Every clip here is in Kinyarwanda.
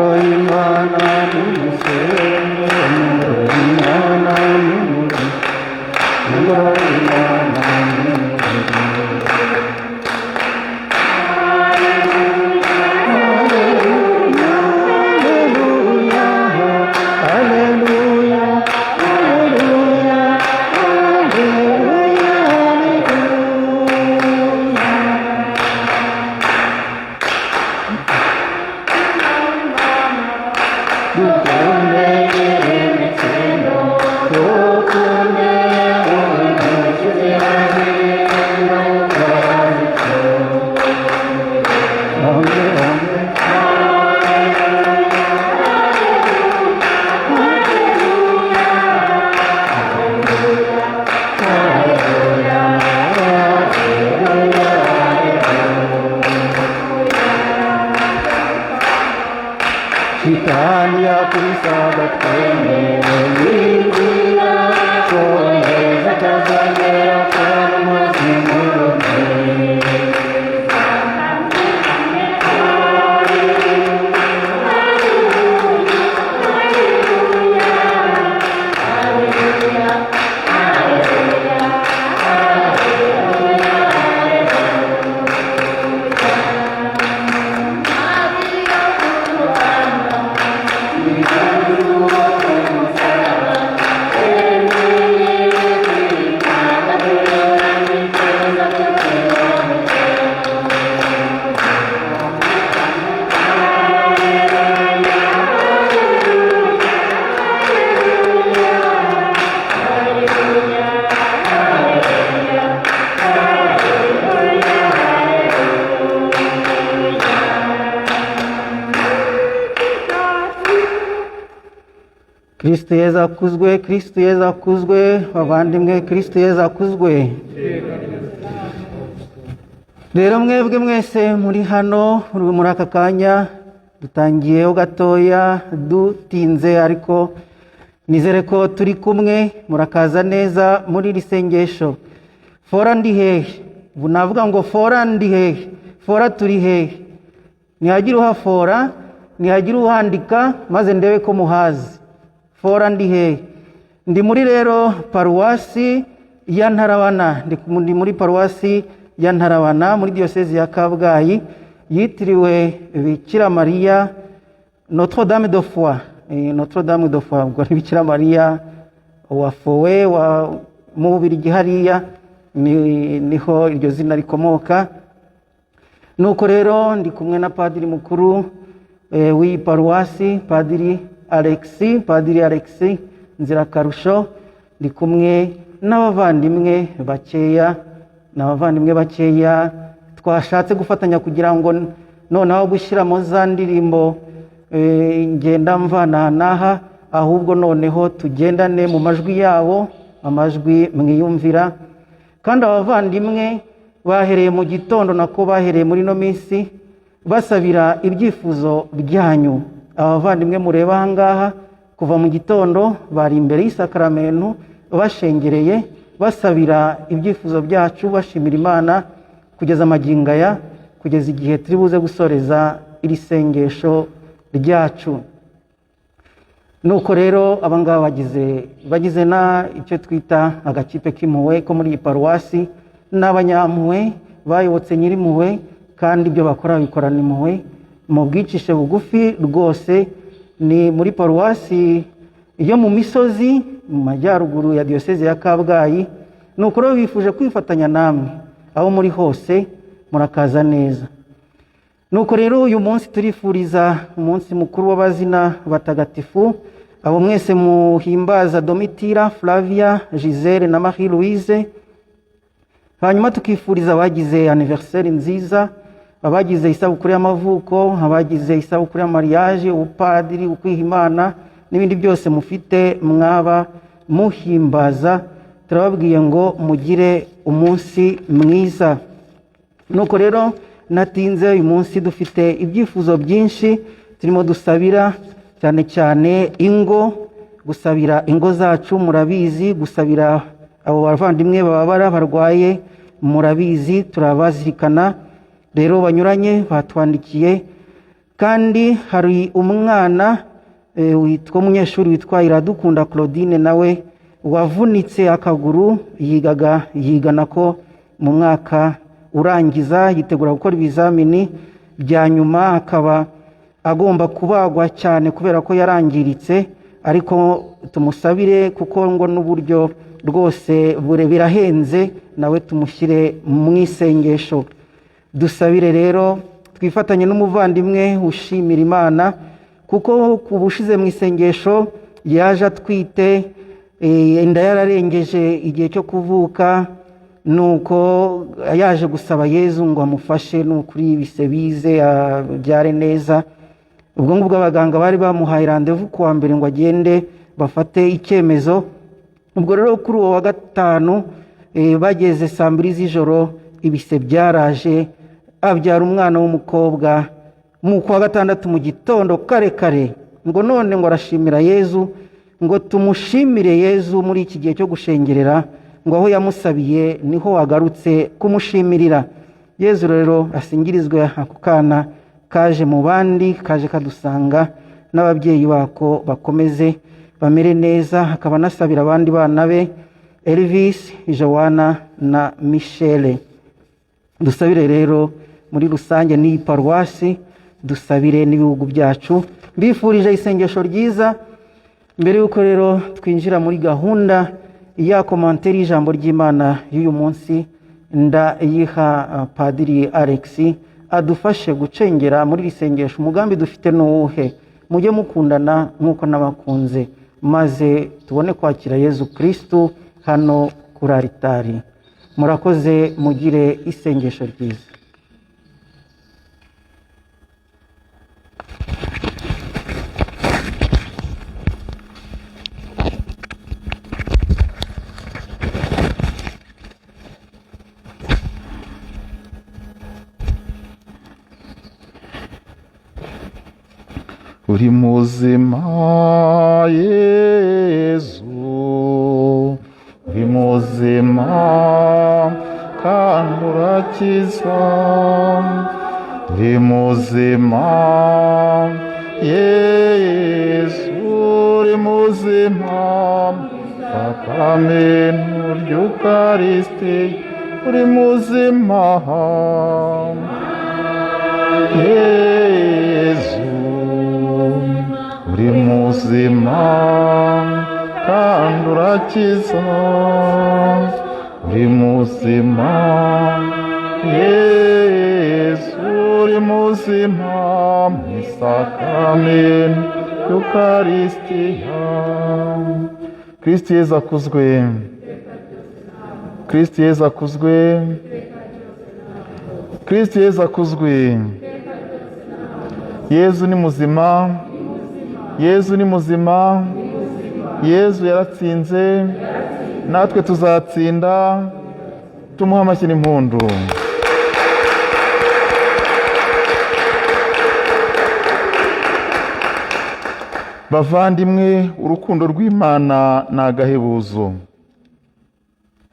Ngoro y'Imana nimusenge, Ngoro y'Imana nimusenge, Ngoro y'Imana nimusenge. Haleluya, haleluya, haleluya, haleluya, haleluya. Dukunde imitsindo, dukunde umukiza w'imitsindo. Amen, amen. Shitani yakubise agatwenge, yibwira ko neza atazongera kubona umunsi nk'uyu. Kristo Yezu akuzwe, Kristo Yezu akuzwe, bavandimwe, Kristo Yezu akuzwe. Rero mwebwe mwese muri hano muri aka kanya dutangiyeho gatoya dutinze, ariko nizere ko turi kumwe. Murakaza neza muri iri sengesho. Fora ndi hehe? Ubu navuga ngo fora ndi hehe? Fora turi hehe? Ntihagire uhafora, ntihagire uhandika, maze ndebe ko muhazi. Fora ndi hehe? Ndi muri rero paruwasi ya Ntarabana, ndi muri paruwasi ya Ntarabana muri diyosezi ya Kabgayi yitiriwe Bikira Mariya Notre Dame de Foi. Notre Dame de Foi ubwo ni Bikira Mariya wa Fowe wa mu Bubiligi hariya niho iryo zina rikomoka. Nuko rero ndi kumwe na padiri mukuru w'iyi paruwasi, Padiri Alexis, Padiri Alexis Nzirakarusho. Ndi kumwe n'abavandimwe bakeya, n'abavandimwe bakeya twashatse gufatanya kugira ngo noneho gushyiramo za ndirimbo ngenda mvana aha n'aha, ahubwo noneho tugendane mu majwi yabo, amajwi mwiyumvira. Kandi abavandimwe bahereye mu gitondo, nako bahereye muri ino minsi basabira ibyifuzo byanyu. Abavandimwe mureba aha ngaha, kuva mu gitondo bari imbere y'isakaramentu bashengereye, basabira ibyifuzo byacu, bashimira Imana kugeza amagingo aya, kugeza igihe turi buze gusoreza iri sengesho ryacu. Nuko rero abangaba bagize na icyo twita agakipe k'impuhwe ko muri iyi paruwasi, n'abanyampuhwe bayobotse nyirimpuhwe, kandi ibyo bakora bikorana impuhwe mu bwicishe bugufi rwose. Ni muri paruwasi yo mu misozi mu majyaruguru ya diyoseze ya Kabgayi. Nuko rero bifuje kwifatanya namwe aho muri hose, murakaza neza. Nuko rero uyu munsi turifuriza umunsi mukuru w'abazina batagatifu abo mwese muhimbaza Domitira, Flavia, Gisele na Marie Louise. Hanyuma tukifuriza abagize anniversaire nziza, abagize isabukuru y'amavuko, abagize isabukuru ya mariage, ubupadiri, ukwiha Imana n'ibindi byose mufite mwaba muhimbaza. Turababwiye ngo mugire umunsi mwiza. Nuko rero natinze, uyu munsi dufite ibyifuzo byinshi turimo dusabira, cyane cyane ingo, gusabira ingo zacu murabizi, gusabira abo bavandimwe bababara barwaye murabizi, turabazirikana. Rero banyuranye batwandikiye. Kandi hari umwana witwa umunyeshuri witwa Iradukunda Claudine, nawe wavunitse akaguru, yigaga yigana ko mu mwaka urangiza, yitegura gukora ibizamini bya nyuma, akaba agomba kubagwa cyane kubera ko yarangiritse. Ariko tumusabire kuko ngo n'uburyo rwose bure birahenze, nawe tumushyire mu isengesho. Dusabire rero twifatanye n'umuvandimwe ushimira Imana kuko ku bushize mu isengesho yaje atwite, inda yararengeje igihe cyo kuvuka, nuko yaje gusaba Yezu ngo amufashe nukuri ibise bize abyare neza. Ubwo ngubwo abaganga bari bamuhaye randevu kuwa mbere ngo agende bafate icyemezo. Ubwo rero kuri uwo wa gatanu bageze saa 2 z'ijoro ibise byaraje, abyara umwana w'umukobwa mu kwa gatandatu mu gitondo kare kare. Ngo none ngo arashimira Yezu, ngo tumushimire Yezu muri iki gihe cyo gushengerera, ngo aho yamusabiye niho agarutse kumushimirira. Yezu rero asingirizwe, ako kana kaje mu bandi, kaje kadusanga, n'ababyeyi bako bakomeze bamere neza. Akaba anasabira abandi bana be Elvis, Joanna na Michelle. Dusabire rero muri rusange n'iyi paruwasi, dusabire n'ibihugu byacu. Mbifurije isengesho ryiza. Mbere y'uko rero twinjira muri gahunda ya komanteri y'ijambo ry'Imana y'uyu munsi, ndayiha Padiri Alex adufashe gucengera muri iri sengesho. Umugambi dufite ni uwuhe? Mujye mukundana nk'uko nabakunze, maze tubone kwakira Yezu Kristu hano kuri aritari. Murakoze, mugire isengesho ryiza. Uri muzima Yezu, uri muzima kandi urakiza, uri muzima Yezu, uri muzima sakramentu ry'Ukaristi, uri muzima Yezu, uri muzima kandi urakiza, uri muzima Yezu, uri muzima mu isakramentu y'Ukaristiya. Kristu Yezu akuzwe, Kristu Yezu akuzwe, Kristu Yezu akuzwe. Yezu ni muzima, Yezu ni muzima, Yezu yaratsinze, natwe tuzatsinda. Tumuhe amashyi n'impundu. Bavandimwe, urukundo rw'Imana ni agahebuzo.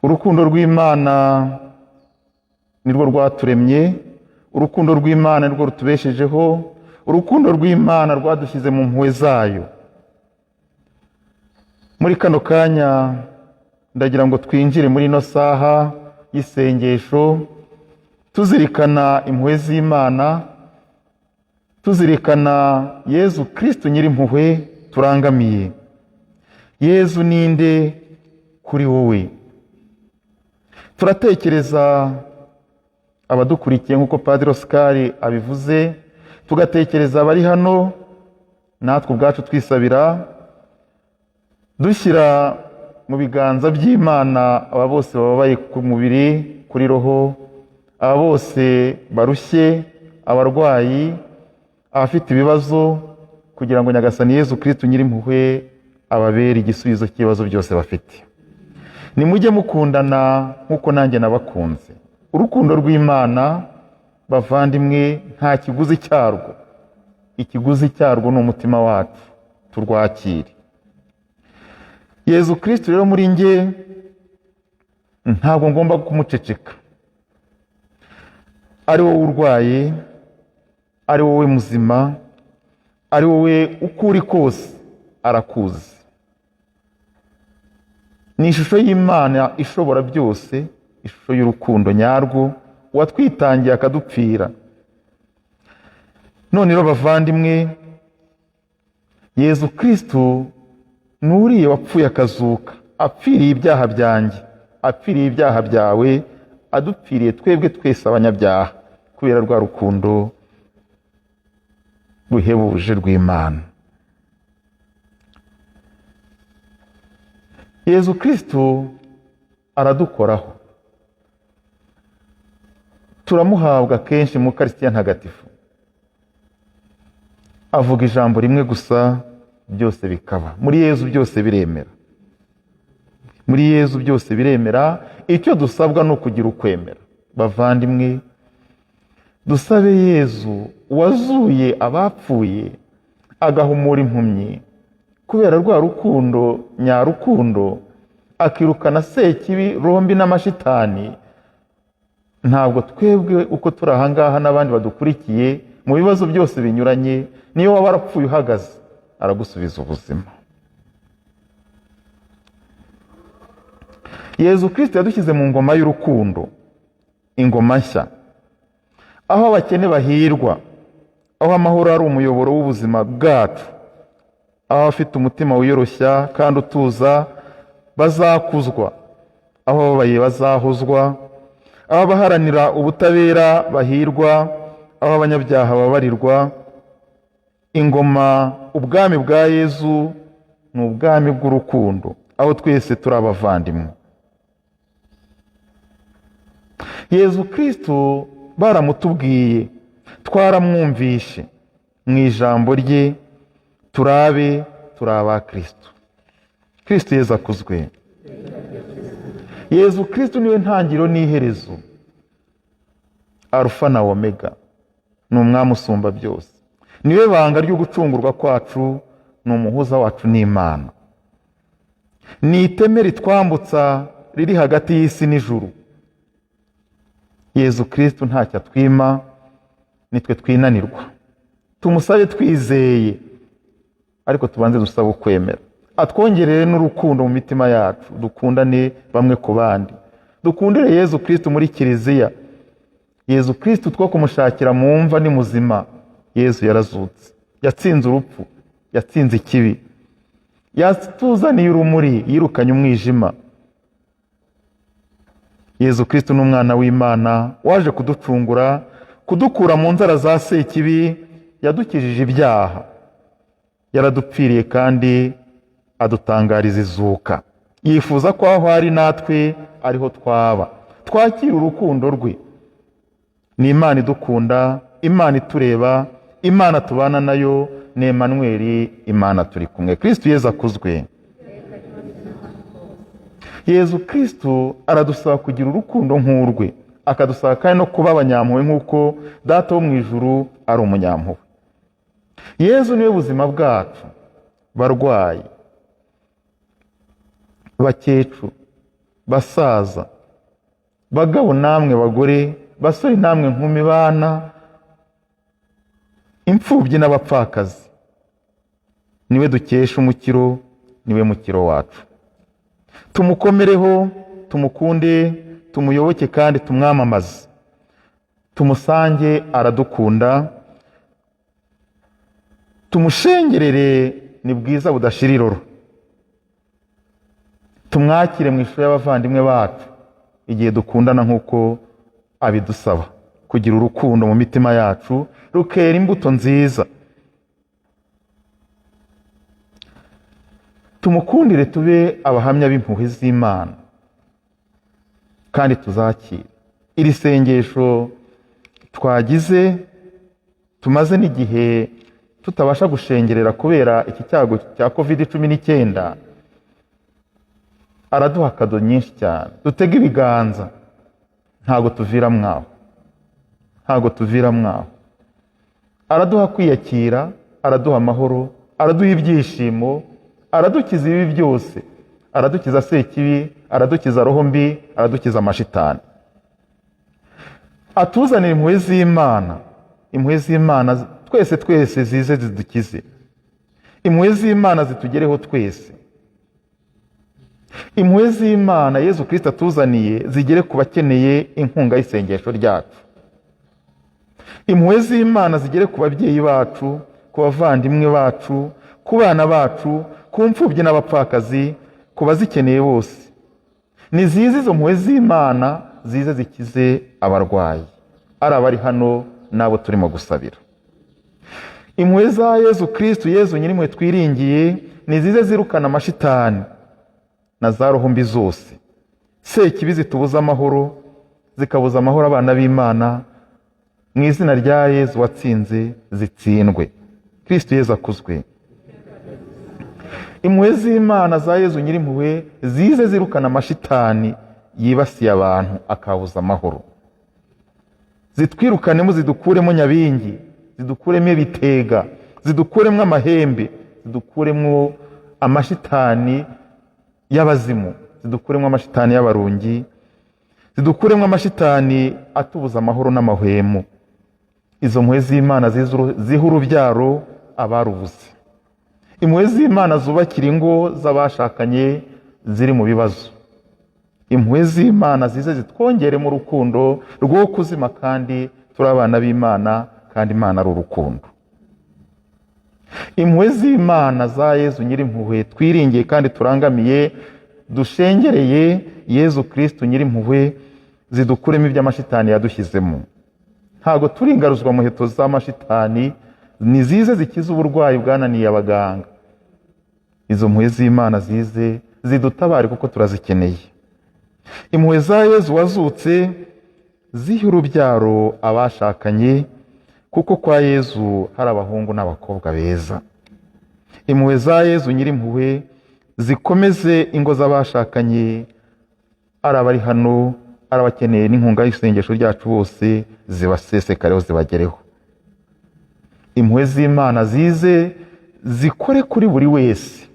Urukundo rw'Imana nirwo rwaturemye, urukundo rw'Imana nirwo rutubeshejeho, urukundo rw'Imana rwadushyize mu mpuhwe zayo. Muri kano kanya ndagira ngo twinjire muri ino saha y'isengesho tuzirikana impuhwe z'Imana, tuzirikana Yezu Kristu nyir'impuhwe turangamiye. Yezu ninde kuri wowe? Turatekereza abadukurikiye nk'uko Padiri Oscar abivuze, tugatekereza abari hano, natwe ubwacu twisabira, dushyira mu biganza by'Imana aba bose bababaye ku mubiri, kuri roho, aba bose barushye, abarwayi, abafite ibibazo, kugira ngo Nyagasani Yezu Kristu nyir'impuhwe ababere igisubizo cy'ibibazo byose bafite. Nimujye mukundana nk'uko nanjye nabakunze. Urukundo rw'Imana bavandimwe nta kiguzi cyarwo, ikiguzi cyarwo ni umutima wacu, turwakire. Yezu Kristu rero muri nge ntabwo ngomba kumuceceka. Ari wowe urwaye, Ari wowe muzima, ari wowe uko uri kose arakuzi. Ni ishusho y'Imana ishobora byose, ishusho y'urukundo nyarwo, uwatwitangiye akadupfira. None rero bavandimwe, Yezu Kristu ni uriya wapfuye akazuka, apfiriye ibyaha byanjye, apfiriye ibyaha byawe, adupfiriye twebwe twese abanyabyaha, kubera rwa rukundo ruhebuje rw'Imana. Yezu Kristu aradukoraho, turamuhabwa kenshi mu Ukaristiya Ntagatifu. Avuga ijambo rimwe gusa, byose bikaba. Muri Yezu byose biremera, muri Yezu byose biremera. Icyo dusabwa ni ukugira ukwemera. Bavandimwe, dusabe Yezu wazuye abapfuye, agahumura impumyi, kubera rwa rukundo nyarukundo, akirukana sekibi, rombi n'amashitani. Ntabwo twebwe uko turi aha ngaha n'abandi badukurikiye mu bibazo byose binyuranye, niyo waba warapfuye uhagaze, aragusubiza ubuzima. Yezu Kristo yadushyize mu ngoma y'urukundo, ingoma nshya, aho abakene bahirwa, aho amahoro ari umuyoboro w'ubuzima bwacu, aho abafite umutima wiyoroshya kandi utuza bazakuzwa, aho ababaye bazahozwa, aho abaharanira ubutabera bahirwa, aho abanyabyaha babarirwa. Ingoma, ubwami bwa Yezu ni ubwami bw'urukundo, aho twese turi abavandimwe. Yezu Kristo baramutubwiye, twaramwumvishe mu ijambo rye, turabe turi aba Kristo. Kristo Yezu akuzwe. Yezu Kristo niwe ntangiriro n'iherezo, Alfa na Omega, ni umwami usumba byose, niwe banga ryo gucungurwa kwacu, ni umuhuza wacu n'Imana, ni iteme ritwambutsa riri hagati y'isi n'ijuru. Yezu Kristo ntacyo atwima, nitwe twinanirwa. Tumusabe twizeye, ariko tubanze dusabe ukwemera. Atwongerere n'urukundo mu mitima yacu, dukundane bamwe ku bandi, dukundire Yezu Kristo muri kiliziya. Yezu Kristo two kumushakira mu mva ni muzima. Yezu yarazutse, yatsinze urupfu, yatsinze ikibi, yatuzaniye urumuri, yirukanye umwijima. Yezu Kristo ni umwana w'Imana waje kuducungura, kudukura mu nzara za sekibi, yadukijije ibyaha, yaradupfiriye kandi adutangariza izuka. Yifuza ko aho ari natwe ariho twaba, twakira urukundo rwe. Ni Imana idukunda, Imana itureba, Imana tubana nayo, ni Emmanuel, Imana turi kumwe. Kristo Yezu akuzwe. Yezu Kristo aradusaba kugira urukundo nk'urwe, akadusaba kandi no kuba abanyampuhwe nk'uko Data wo mu ijuru ari umunyampuhwe. Yezu niwe buzima bwacu. Barwayi, bakecuru, basaza, bagabo namwe bagore, basore namwe nkumi, bana, imfubyi n'abapfakazi, niwe dukesha umukiro, niwe mukiro wacu. Tumukomereho, tumukunde, tumuyoboke kandi tumwamamaze. Tumusange aradukunda, tumushengerere, ni bwiza budashira iroro. Tumwakire mu ishusho y'abavandimwe bacu igihe dukundana nk'uko abidusaba, kugira urukundo mu mitima yacu rukera imbuto nziza. Tumukundire, tube abahamya b'impuhwe z'Imana kandi tuzakire iri sengesho twagize, tumaze n'igihe tutabasha gushengerera kubera iki cyago cya COVID-19. Araduha kado nyinshi cyane, dutege ibiganza, ntago tuvira mwaho, ntago tuvira mwaho. Araduha kwiyakira, araduha amahoro, araduha ibyishimo, aradukiza ibi byose, aradukiza sekibi, aradukiza roho mbi, aradukiza amashitani. Atuzanira impuhwe z'Imana, Impuhwe z'Imana twese twese zize zidukize. Impuhwe z'Imana zitugereho twese. Impuhwe z'Imana Yezu Kristo atuzaniye zigere ku bakeneye inkunga y'isengesho ryacu. Impuhwe z'Imana zigere ku babyeyi bacu, ku bavandimwe bacu, ku bana bacu, ku mfubyi n'abapfakazi, ku bazikeneye bose. Ni zize izo mpuhwe z'Imana, zize zikize abarwayi, ari abari hano n'abo turimo gusabira. Impuhwe za Yezu Kristo, Yezu nyir'impuhwe twiringiye, ni zize zirukana amashitani na za roho mbi zose, sekibi zitubuza amahoro, zikabuza amahoro abana b'Imana. Mu izina rya Yezu watsinze zitsindwe. Kristo Yezu akuzwe. Impuhwe z'Imana za Yezu nyir'impuhwe zize zirukana amashitani yibasiye abantu akabuza amahoro, zitwirukanemo, zidukuremo nyabingi, zidukuremo ibitega, zidukuremo amahembe, zidukuremo amashitani y'abazimu, zidukuremo amashitani y'abarungi, zidukuremo amashitani atubuza amahoro n'amahwemo. Izo mpuhwe z'Imana ziha urubyaro abarubuze. Impuhwe z'Imana zubakira ingo z'abashakanye ziri mu bibazo. Impuhwe z'Imana zize zitwongeremo urukundo rwo kuzima, kandi turi abana b'Imana, kandi Imana ari urukundo. Impuhwe z'Imana za Yezu nyir'impuhwe twiringiye kandi turangamiye, dushengereye Yezu Kristo nyir'impuhwe, zidukuremo iby'amashitani yadushyizemo. Ntabwo turi ingaruzwa muheto z'amashitani, ni zize zikiza uburwayi bwananiye abaganga. Izo mpuhwe z'Imana zize zidutabare kuko turazikeneye. Impuhwe za Yezu wazutse ziha urubyaro abashakanye, kuko kwa Yezu hari abahungu n'abakobwa beza. Impuhwe za Yezu nyir'impuhwe zikomeze ingo z'abashakanye, ari abari hano, ari abakeneye n'inkunga y'isengesho ryacu bose, zibasesekareho, zibagereho. Impuhwe z'Imana zize zikore kuri buri wese,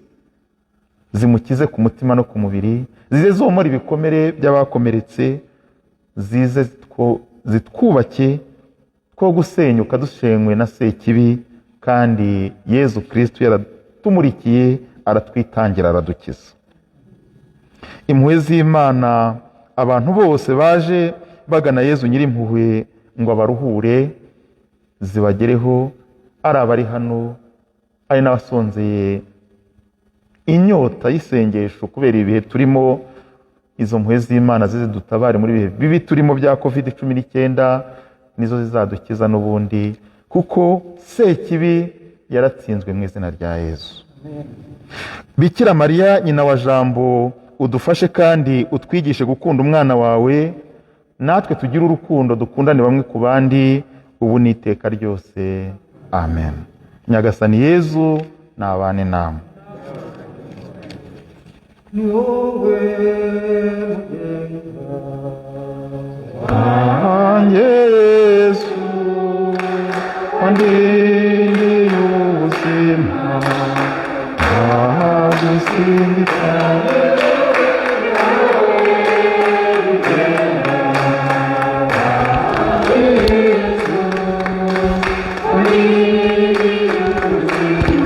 zimukize ku mutima no ku mubiri, zize zomora ibikomere by'abakomeretse, zize zitwubake two gusenyuka dushenywe na sekibi, kandi Yezu Kristo yaratumurikiye, aratwitangira, aradukiza. Impuhwe z'Imana abantu bose baje bagana Yezu nyir'impuhwe ngo abaruhure, zibagereho, ari abari hano, ari n'abasonzeye inyota y'isengesho kubera ibihe turimo. Izo mpuhwe z'Imana zize dutabare muri ibihe bibi turimo bya COVID-19, nizo zizadukiza n'ubundi, kuko sekibi yaratsinzwe mu izina rya Yezu. Bikira Mariya nyina wa Jambo, udufashe kandi utwigishe gukunda umwana wawe, natwe tugire urukundo, dukundane bamwe ku bandi, ubu n'iteka ryose. Amen. Nyagasani Yezu nabane namwe. Ni wowe mugenga wanjye Yesu, wandindiye ubuzima, ndagusingiza. Thank you.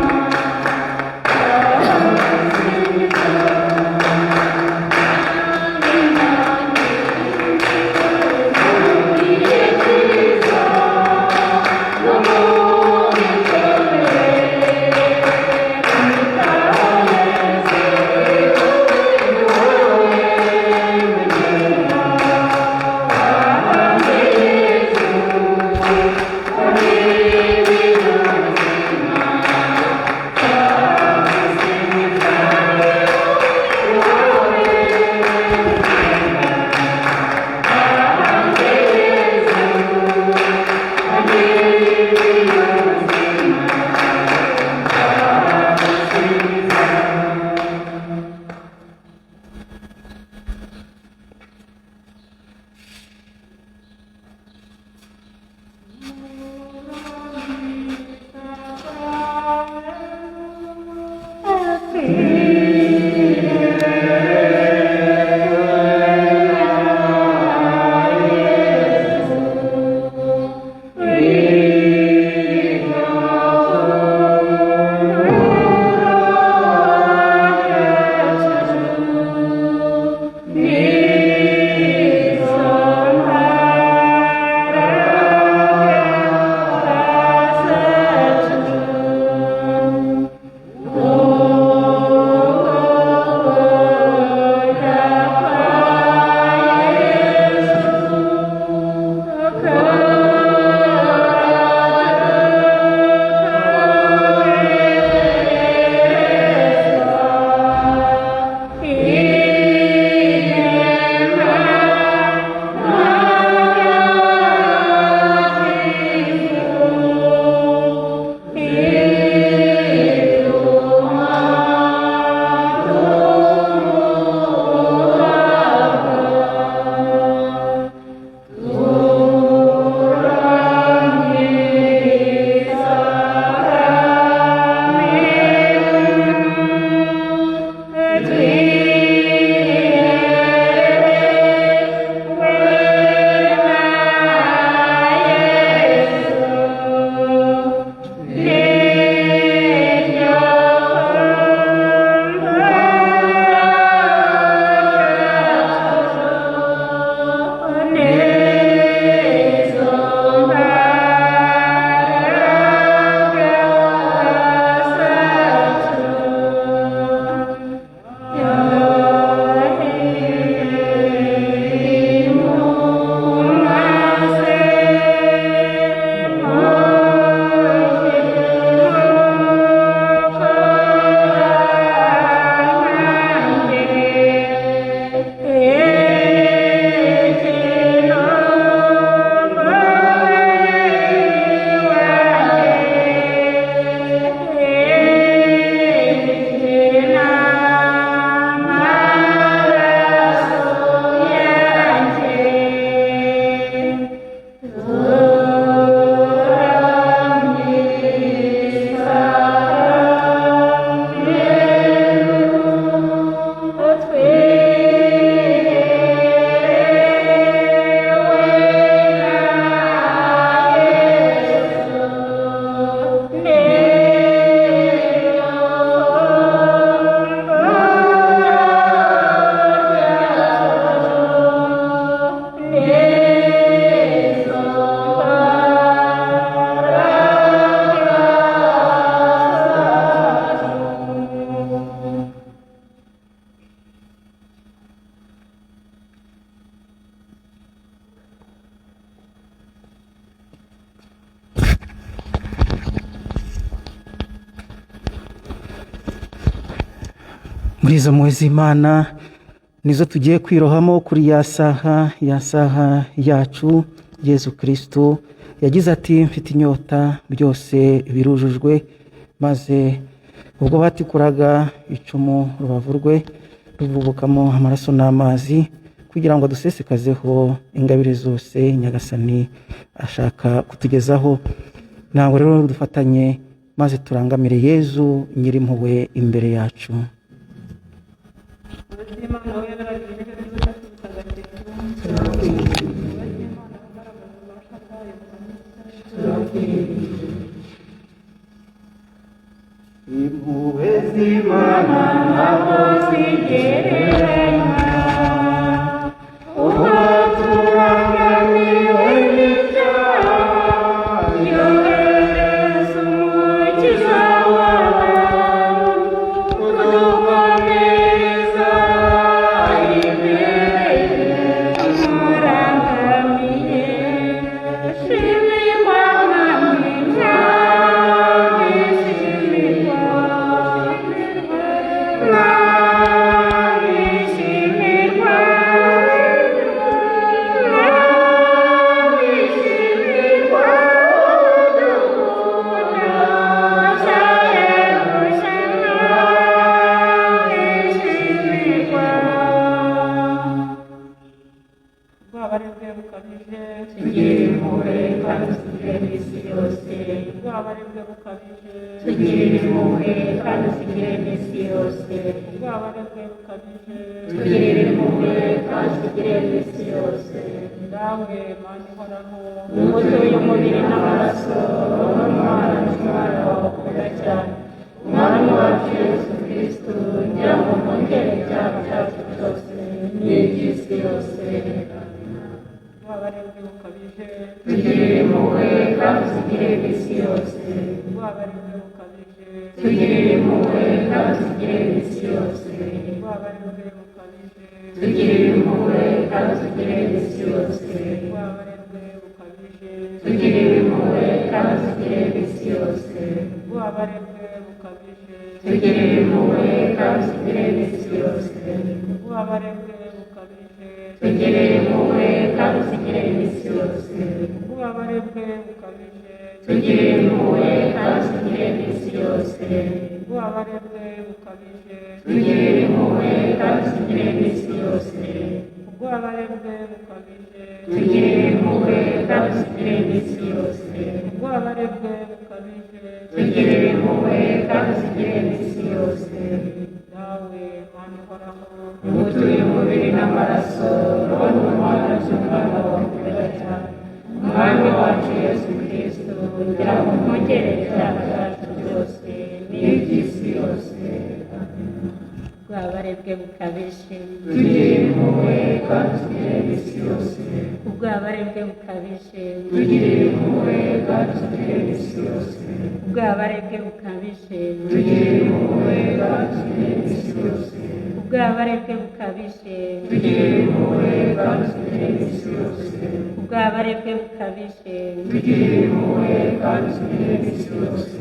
Muri izo mpuhwe z'Imana nizo tugiye kwirohamo kuri ya saha, ya saha yacu. Yezu Kristu yagize ati: "Mfite inyota, byose birujujwe." Maze ubwo batikuraga icumu rubavu rwe ruvubukamo amaraso n'amazi kugira ngo adusesekazeho ingabire zose Nyagasani ashaka kutugezaho. Ntabwo rero dufatanye maze turangamire Yezu nyirimpuhwe imbere yacu. Imana wera ry'Ubutatu Butagatifu, Imana ugaragaza ububasha bwayo buhanitse. Impuhwe z'Imana ntabwo zigereranywa, uko turangamiwe n'ibyaha, yohereza Umukiza w'abantu kudukomereza imbere ye. Murangamiye, shimirwa Mwami, Mwami, shimirwa, Mwami, shimirwa, Mwami, shimirwa, udukunda byahebuje, Mwami, shimirwa. Ububabare bwe bukabije, Tugirire impuhwe kandi uzigire n'isi yose. Ububabare bwe bukabije, Tugirire impuhwe kandi uzigire n'isi yose. Ububabare bwe bukabije, Tugirire impuhwe kandi uzigire n'isi yose. Dawe Mana ihoraho, Imbuto y'umubiri n'amaraso, n'Umwana n'Umwana wawe ukunda cyane, Umwami wacu Yesu Kristu, ngira ngo mwongere ibyaha byacu byose n'iby'isi yose. Ububabare bwe bukabije, Tugirire impuhwe kandi uzigire n'isi yose. Ububabare bwe bukabije, Tugirire impuhwe kandi uzigire n'isi yose. Ububabare bwe bukabije, Tugirire impuhwe kandi uzigire n'isi yose. Ububabare bwe bukabije, Tugirire impuhwe kandi uzigire n'isi yose. Ububabare bwe bukabije, Tugirire impuhwe kandi uzigire n'isi yose. Ububabare bwe bukabije, Tugirire impuhwe kandi uzigire n'isi yose. Ububabare bwe bukabije, Tugirire impuhwe kandi uzigire n'isi yose. Ububabare bwe bukabije, Tugirire impuhwe kandi uzigire n'isi yose. Ububabare bwe bukabije, Tugirire impuhwe kandi uzigire n'isi yose. Ububabare bwe bukabije, Tugirire impuhwe kandi uzigire n'isi yose. Dawe Mana ihoraho, Imbuto y'umubiri n'amaraso, roho n'Umwana by'Umwana wawe ukunda cyane, Umwami wacu Yesu Kristu, kugira ngo mwongere ibyaha byacu byose n'iby'isi yose. Ububabare bwe bukabije, Tugirire impuhwe kandi uzigire n'isi yose. Ububabare bwe bukabije, Tugirire impuhwe kandi uzigire n'isi yose. Ububabare bwe bukabije, Tugirire impuhwe kandi uzigire n'isi yose. Ububabare bwe bukabije, Tugirire impuhwe kandi uzigire n'isi yose. Ububabare bwe bukabije, Tugirire impuhwe kandi uzigire n'isi yose.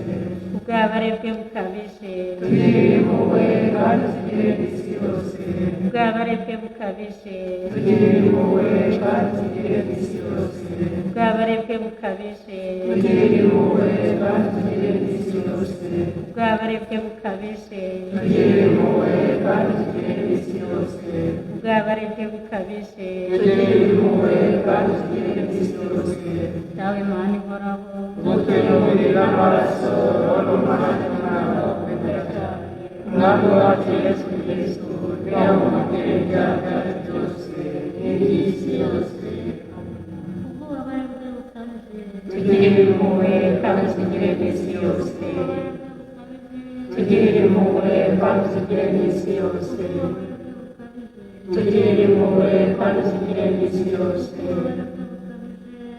Ububabare bwe bukabije, Tugirire impuhwe kandi uzigire n'isi yose. Ububabare bwe bukabije, Tugirire impuhwe kandi uzigire n'isi yose. Ububabare bwe bukabije, Tugirire impuhwe kandi uzigire n'isi yose. Ububabare bwe bukabije, Tugirire impuhwe kandi uzigire n'isi yose. Ububabare bwe bukabije, Tugirire impuhwe kandi uzigire n'isi yose. Dawe Mana ihoraho, Imbuto y'umubiri n'amaraso, roho n'Umwana by'Umwana wawe ukunda cyane, Umwami wacu Yesu Kristu, kugira ngo mwongere ibyaha byacu byose n'iby'isi yose. Ububabare bwe bukabije, Tugirire impuhwe kandi uzigire n'isi yose. Tugirire impuhwe kandi uzigire n'isi yose. Tugirire impuhwe kandi uzigire n'isi yose.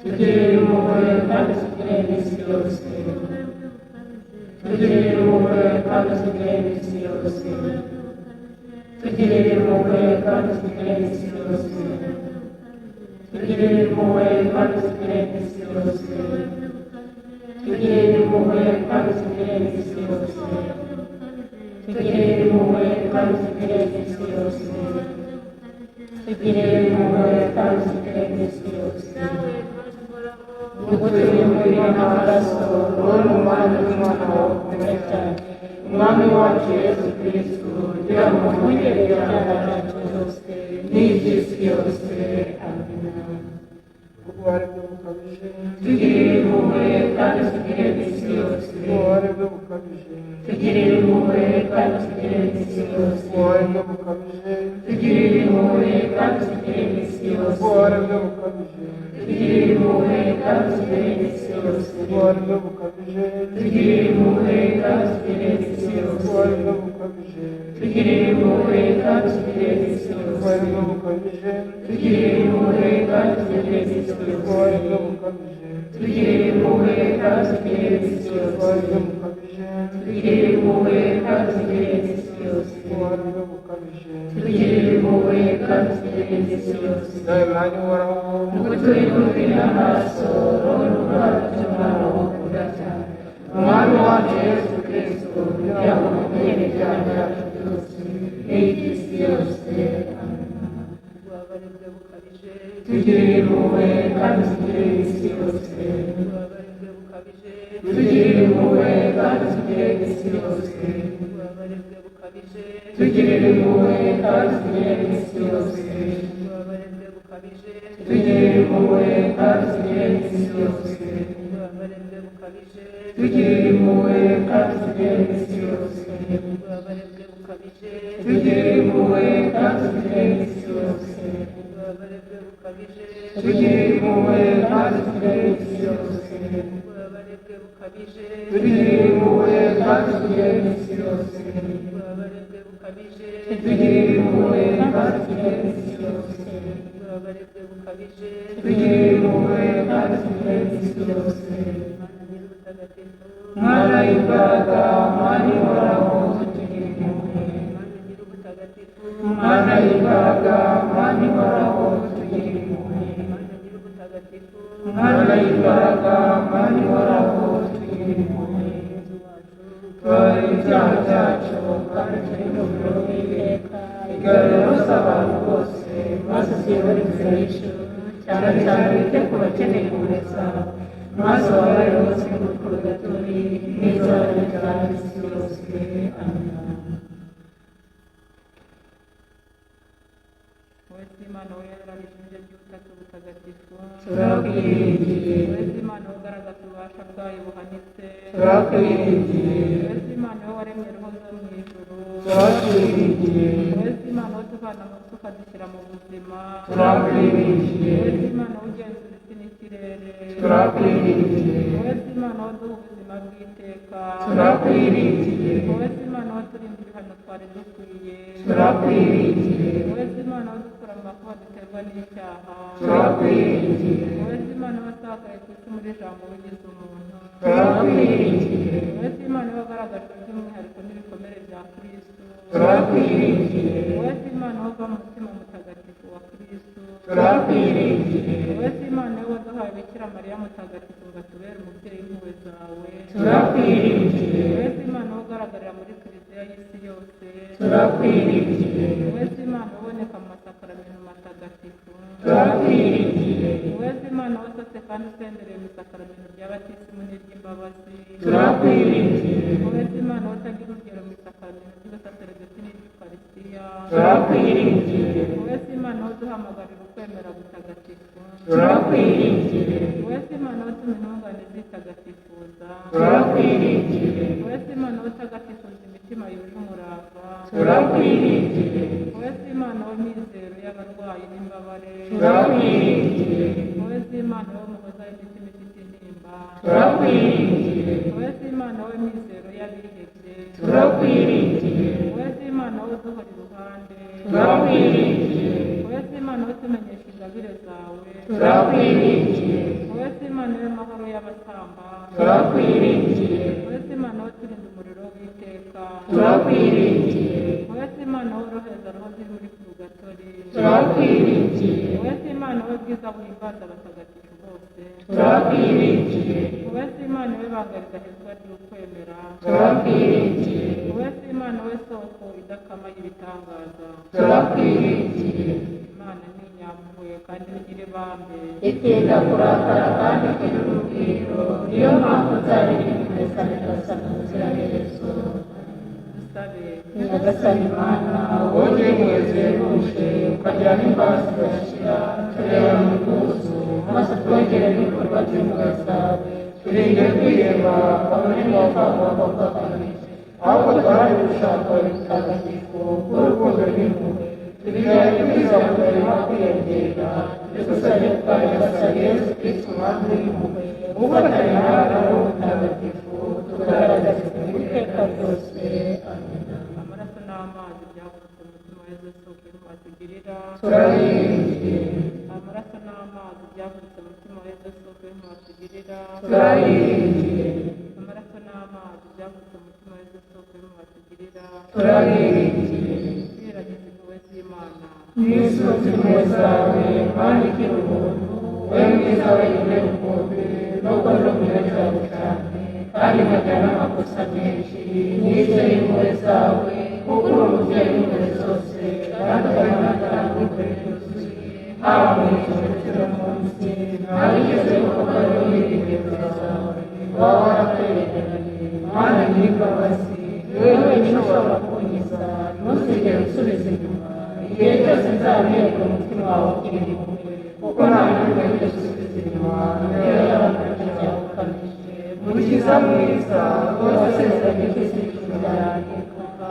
Tugirire impuhwe kandi uzigire n'isi yose. Tugirire impuhwe kandi uzigire n'isi yose. Tugirire impuhwe kandi uzigire n'isi yose. Tugirire impuhwe kandi uzigire n'isi yose. Tugirire impuhwe kandi uzigire n'isi yose. Tugirire impuhwe kandi utugirire n'isi yose. Tugirire impuhwe kandi utugirire n'isi yose. Ngutuye umubiri n'amaraso, roho n'umwana w'Imana wawe ukunda cyane, Umwami wacu Yesu Kristo, kugira ngo twongere ibyaha byacu byose n'iby'isi yose. Amina. Ububabare bwe bukabije, Tugirire impuhwe kandi utugirire n'isi yose. ububabare bwe bukabije, Tugirire impuhwe kandi utugirire n'isi yose. ububabare bwe bukabije, Tugirire impuhwe kandi utugirire n'isi yose. ububabare bwe bukabije, Tugirire impuhwe kandi utugirire n'isi yose. ububabare bwe bukabije, Tugirire impuhwe kandi utugirire n'isi yose. ububabare bwe bukabije, Tugirire impuhwe kandi utugirire n'isi yose. ububabare bwe bukabije, Tugirire impuhwe kandi utugirire n'isi yose. ububabare bwe bukabije, Tugirire impuhwe kandi utugirire n'isi yose. ububabare bwe bukabije, Tugirire impuhwe kandi utugirire n'isi yose. ububabare bwe bukabije. Tugirire impuhwe kandi utugirire n'isi yose. Dawe Mana ihoraho, Ngutuye umubiri n'amaraso, roho n'ububabare by'Umwana wawe ukunda cyane, Umwami wacu Yesu Kristo, kugira ngo twongere ibyaha byacu byose n'iby'isi yose. Amina. Ububabare bwe bukabije, Tugirire impuhwe kandi utugirire isi yose. ububabare bwe bukabije, Tugirire impuhwe kandi utugirire isi yose. ububabare bwe bukabije, Tugirire impuhwe kandi utugirire isi yose. ububabare bwe bukabije, Tugirire impuhwe kandi utugirire isi yose. ububabare bwe bukabije, Tugirire impuhwe kandi utugirire isi yose. ububabare bwe bukabije, Tugirire impuhwe kandi utugirire isi yose. ububabare bwe bukabije, Tugirire impuhwe kandi utugirire isi yose. ububabare bwe bukabije, Tugirire impuhwe kandi utugirire isi yose. ububabare bwe bukabije, Tugirire impuhwe kandi utugirire isi yose. ububabare bwe bukabije, Tugirire impuhwe kandi utugirire isi yose. Mana nyir'ubutagatifu, Mana y'imbaraga, Mana ihoraho, tugirire impuhwe. Mana nyir'ubutagatifu, Mana y'imbaraga, Mana ihoraho, tugirire impuhwe. Mana nyir'ubutagatifu, Mana y'imbaraga, Mana ihoraho, tugirire impuhwe. Yezu wacu, Tubabarire ibyaha byacu kandi turinde umuriro w'iteka, igarurire rose abantu bose, maze uziyobore inzira y'ijuru, cyane cyane wite ku bakeneye impuhwe zawe, maze ubabarire bose muri purgatori n'iz'abanyabyaha b'isi yose. Amina. Wowe si Imana wowe yararije ibyo by'ubutatu butagatifu, Turakwiringiye, wowe si Imana wowe ugaragaza ububasha bwayo buhanitse, turakwiringiye, wowe si Imana wowe waremye roho zo mu ijuru, turakwiringiye, wowe si Imana wowe utuvana mu rupfu ukadushyira mu buzima, turakwiringiye, wowe si Imana wowe ugenzura isi n'ikirere, turakwiringiye, wowe si Imana wowe uduha ubuzima bw'iteka, turakwiringiye, wowe si Imana wowe uturinda ibihano twari dukwiye, turakwiringiye, wowe si Imana wowe udukura mu makuba duterwa n'icyaha, turakwiringiye, wowe si Imana wasakaye ku isi muri jambo wigize umuntu, turakwiringiye, wowe si Imana wagaragajwe by'umwihariko n'ibikomere bya Kristo, turakwiringiye, wowe si Imana wava mu mutima mutagatifu wa Kristo, turakwiringiye, wowe si Imana waduhaye Bikira Mariya mutagatifu ngo atubere umubyeyi w'impuhwe zawe, turakwiringiye, wowe si Imana ugaragarira muri kiliziya y'isi yose, turakwiringiye, wowe si Imana uboneka mu masakaramentu matagatifu, turakwiringiye, wowe si Imana wasatse kandi usendereye mu isakaramentu rya batisimu n'iry'imbabazi, turakwiringiye, wowe si Imana utagira urugero mu isakaramentu ry'ubusaseredoti n'iry'Ukaristiya, turakwiringiye, wowe si Imana uduhamagarira ukwemera gutagatifu, turakwiringiye, wowe si Imana utuma intungane zitagatifuza, turakwiringiye, wowe si Imana utagatifuza imitima yuje umurava, turakwiringiye, wowe si Imana w'imizero y'abarwayi n'imbabare, turakwiringiye, wowe si Imana w'umuhoza w'imitima ifite intimba, turakwiringiye, wowe si Imana w'imizero y'abihebye, turakwiringiye, wowe si Imana uduhora iruhande, turakwiringiye, wowe si Imana utumenyesha ingabire zawe, turakwiringiye, wowe si Imana y'amahoro y'abatamba, turakwiringiye, wowe si Imana uturinda umuriro w'iteka, turakwiringiye, wowe si Imana worohereza roho ziri muri purugatori, turakwiringiye, wowe si Imana we bwiza buhimbaza abatagatifu bose, turakwiringiye, wowe si Imana w'ibanga ridahezwa ry'ukwemera, turakwiringiye, wowe si Imana Imana we soko idakama y'ibitangaza, Turakwiringiye. Imana ni inyampuhwe kandi igira ibambe. Itinda kurakara kandi igira urugwiro, niyo mpamvu nzaririmba ineza Nyagasani ubuziraherezo. Dusabe. Nyagasani Mana, wowe ugira impuhwe zihebuje ukagira n'imbabazi zidashira, tureba mu bwuzu maze twongere n'ibikorwa by'impuhwe zawe, turinde kwiheba kabone niyo twagomba kwakabije, ahubwo duharanire gushaka ibitagatifu bw'urukundo n'impuhwe, tubigirane kwizera kutarema kwiyongera, bidusabye kwa Nyagasani Yesu Kristo Umwami w'impuhwe, ufatanya nawe na Roho Mutagatifu, tugaragaza iteka ryose. Amina. Amaraso n'amazi byavutse mu mutima wa Yezu soko y'impuhwe atugirira. Turayiringiye. Amaraso n'amazi byavutse mu mutima wa Yezu soko y'impuhwe atugirira. Turayiringiye. Amaraso n'amazi byavutse mu mutima wa Yezu soko y'impuhwe atugirira. Turayiringiye. Twiragize impuhwe z'Imana. Nisunze impuhwe zawe, Mana igira ubuntu, wowe mwiza wenyine rukumbi, nubwo ndi umunyabyaha cyane kandi nkagira n'amakosa menshi, nizeye impuhwe zawe, kuko uri umubyeyi w'impuhwe zose, kandi ukaba n'impuhwe yuzuye, haba mu ijuru ndetse no munsi, nta wigeze gukorwa n'uwiringiye impuhwe zawe, waba waratwerekeranye. Mana nyir'imbabazi, ni wowe wenyine ushobora kunkiza, ntuzigere unsubiza inyuma, igihe cyose nzaba umutima wawe ugira impuhwe, kuko nta n'umwe wigeze usubiza inyuma, niyo yaba umunyabyaha ukabije. Mukiza mwiza, wowe wasezeranye ko isi izarangira,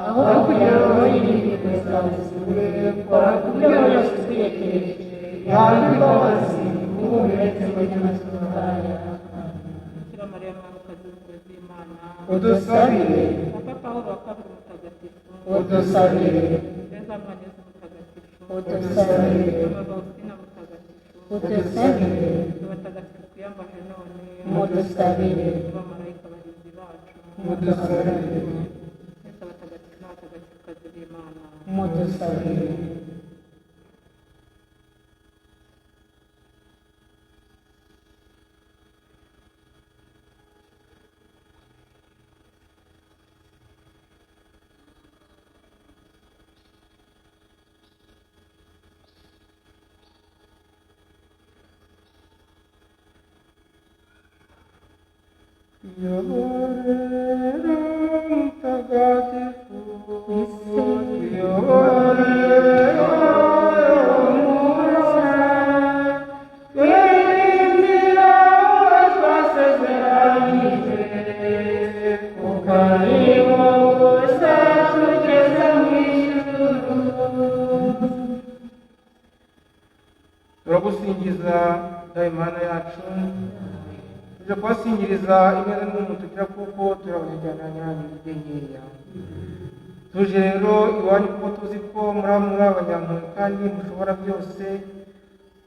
aho kugira ngo yiringe impuhwe zawe zibure, kora ku byo yose utwiyegereje, ntabwo imbabazi, uhumetse ngo nyamazuru. Bikira Mariya mwamikazi w'impuhwe z'Imana, udusabire. Papa Pawulo wa kabiri mutagatifu, Udusabire. Tereza Mwana Yezu mutagatifu, Udusabire. Mama Faustina mutagatifu, Udusabire. Abatagatifu twiyambaje none, Mudusabire. Abamarayika barinzi bacu, Mudusabire. Mwese abatagatifu n'abatagatifukazi b'Imana, Mudusabire. Tuyoborera mutagatifu, tuyoborera umusa, twere inzira twasezeranije, kuko ari wowe gusa tugeze mu ijuru. Turagusingiza Dawe Mana yacu, tujya kubasingiriza ineza n'umuntu tugira kuko turabajyana nyanyu intege nkeya. Tuje rero iwanyu kuko tuzi ko muri abanyampuhwe kandi mushobora byose,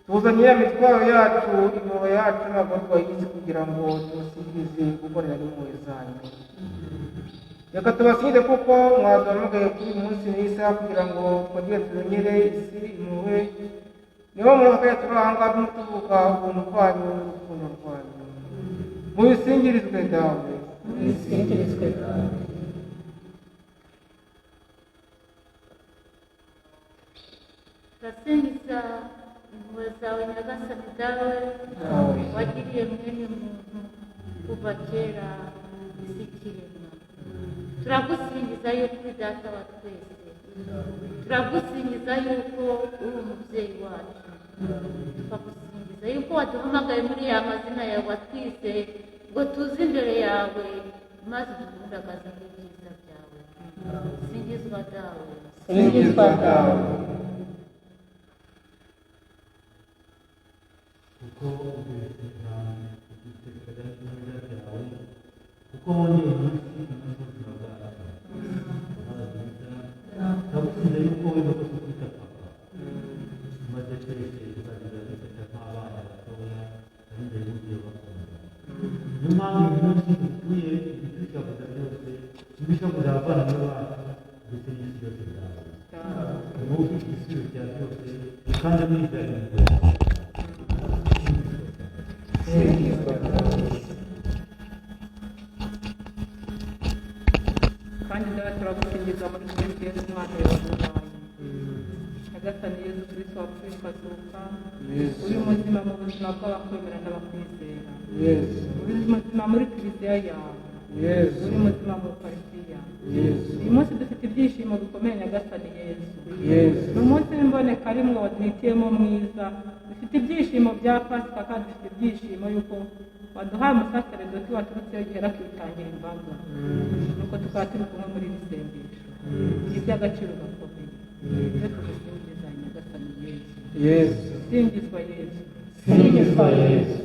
tuzanye ya mitwaro yacu, imibabaro yacu n'amagorwa y'isi kugira ngo tubasingirize gukorera n'impuhwe zanyu. Reka tubasingize kuko mwaduhamagaye kuri uyu munsi n'isaha kugira ngo twongere tumenyere isi impuhwe. Niba muri aka kanya turi aha ngaha turimo tuvuga ubuntu bwanyu n'urukundo rwanyu. Mubisingirizwe Dawe. Mubisingirizwe Dawe. Turasingiza impuhwe zawe Nyagasani Dawe, wagiriye mwene muntu kuva kera isi ikiremwa. Turagusingiza yuko uri Data wa twese, turagusingiza yuko uri umubyeyi wacu, tukagusingiza yuko waduhamagaye muri ya mazina yawe watwise ngo tuze imbere yawe maze dukundagaze ibyiza byawe. Singizwa Dawe. Singizwa Dawe. Kuko ubitekereza neza byawe, kuko wongeye iminsi inoze ubuzima bwacu. Mana nziza, turagusingiza yuko wemeye ko tukwita papa, maze twese tukagenda dufata nk'abana batoya bari imbere y'umubyeyi ubakunda. Niyo mpamvu uyu munsi dutuye ibidushavuza byose, ibishavuza abavandimwe bacu ndetse n'isi yose bwawe. Ni wowe ufite igisubizo cya byose kandi mwizera impuhwe zawe. Singizwa Dawe. Kandi Dawe turagusingiza muri Kristo Yesu umwana waduhaye. Nyagasani Yesu Kristo wapfuye ukazuka, uri muzima mu buzima bw'abakwemera n'abakwizera, uri muzima muri kiliziya yawe, uri muzima mu Ukaristiya. Uyu munsi dufite ibyishimo bikomeye Nyagasani Yesu. Ni umunsi w'imboneka rimwe waduhitiyemo mwiza. Dufite ibyishimo bya Pasika kandi dufite ibyishimo yuko waduhaye umusaseredoti waturutseyo gihera akitangira imbaga, nuko tukaba turi kumwe muri iri sengesho. Ni iby'agaciro gakomeye iyo tugusingiza Nyagasani Yesu. Yesu. Singizwa Yesu. Singizwa Yesu.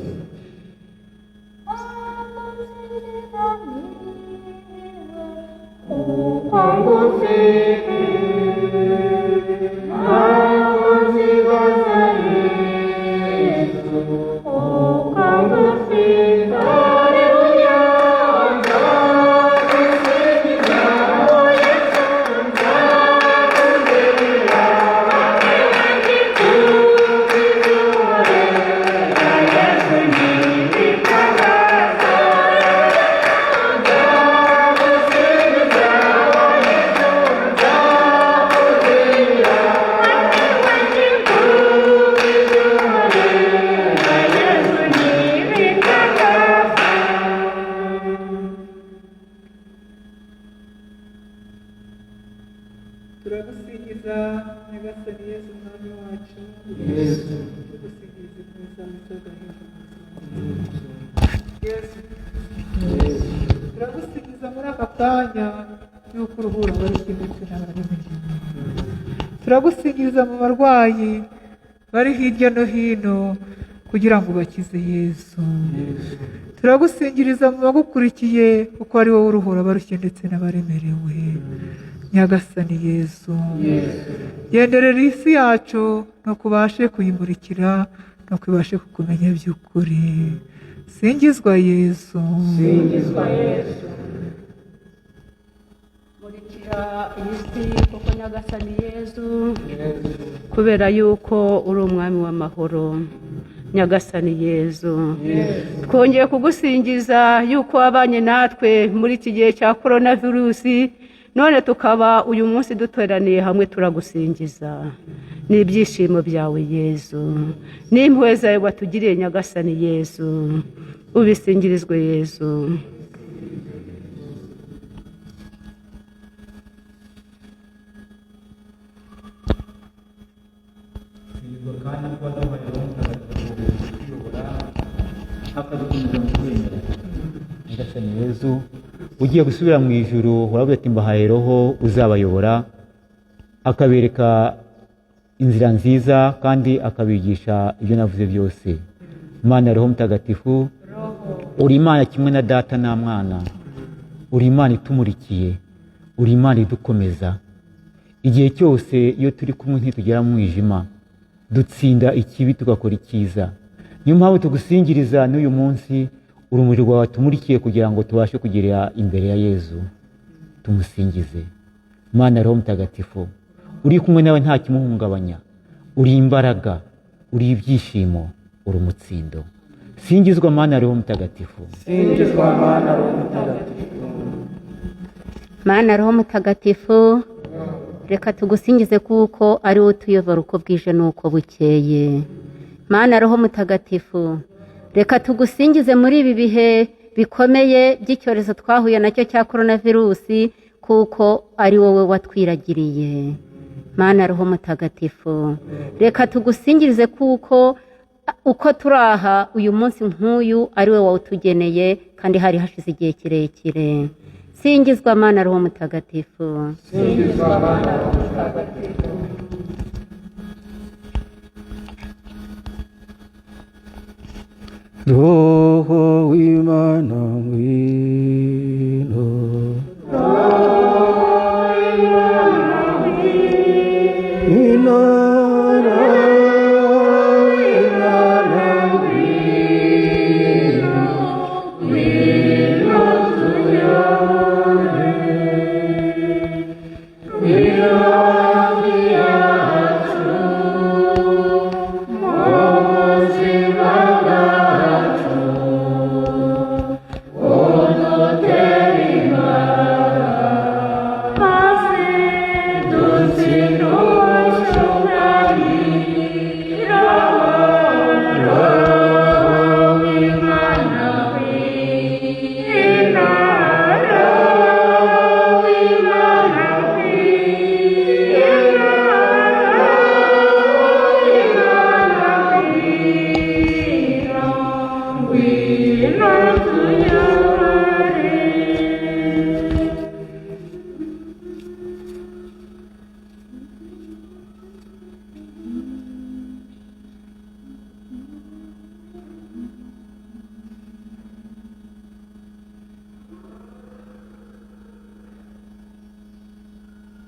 Turagusingiza Nyagasani Yesu Umwami wacu, tugusingiza impuhwe zawe z'agahinda. Yesu, turagusingiza muri aka kanya yuko uruhura abarushye ndetse n'abaremerewe. Turagusingiza mu barwayi bari hirya no hino kugira ngo ubakize Yesu. Turagusingiriza mu bagukurikiye kuko ari wowe uruhura abarushye ndetse n'abaremerewe. Nyagasani Yesu, genderera isi yacu nuko ubashe kuyimurikira, nuko ibashe kukumenya by'ukuri. Singizwa Yesu. Singizwa Yesu. Murikira iyi si koko Nyagasani Yesu, kubera yuko uri umwami w'amahoro. Nyagasani Yesu, twongeye kugusingiza yuko wabanye natwe muri iki gihe cya korona virusi, none tukaba uyu munsi duteraniye hamwe turagusingiza. Ni ibyishimo byawe Yesu, n'impuhwe zawe watugiriye Nyagasani Yesu, ubisingirizwe Yesu. Singizwa kandi ko waduhaye Roho Mutagatifu utuyobora akadukomeza mu kwemera. Nyagasani Yezu, ugiye gusubira mu ijuru uravuga ati mbahaye Roho uzabayobora akabereka inzira nziza kandi akabigisha ibyo navuze byose. Imana Roho Mutagatifu, uri Imana kimwe na Data na Mwana, uri Imana itumurikiye, uri Imana idukomeza. Igihe cyose iyo turi kumwe ntitugera mu mwijima, dutsinda ikibi tugakora icyiza. Niyo mpamvu tugusingiriza n'uyu munsi urumuri rwawe tumurikiye kugira ngo tubashe kugera imbere ya Yezu tumusingize. Mana Roho Mutagatifu, uri kumwe nawe nta kimuhungabanya, uri imbaraga, uri ibyishimo, uri umutsindo. Singizwa Mana Roho Mutagatifu. Singizwa Mana Roho Mutagatifu. Mana Roho Mutagatifu, reka tugusingize kuko ari wowe utuyobora uko bwije n'uko bukeye. Mana Roho Mutagatifu, reka tugusingize muri ibi bihe bikomeye by'icyorezo twahuye nacyo cya korona virusi, kuko ari wowe watwiragiriye. Mana Roho Mutagatifu, reka tugusingirize kuko uko turaha uyu munsi nk'uyu ari we wawutugeneye kandi hari hashize igihe kirekire. Singizwa Mana Roho Mutagatifu. Singizwa Mana Roho Mutagatifu. Roho w'Imana ngwino, ngwino Roho w'Imana ngwino, ngwino utuyobore, ngwino hafi yacu mu buzima bwacu, udutere imbaraga maze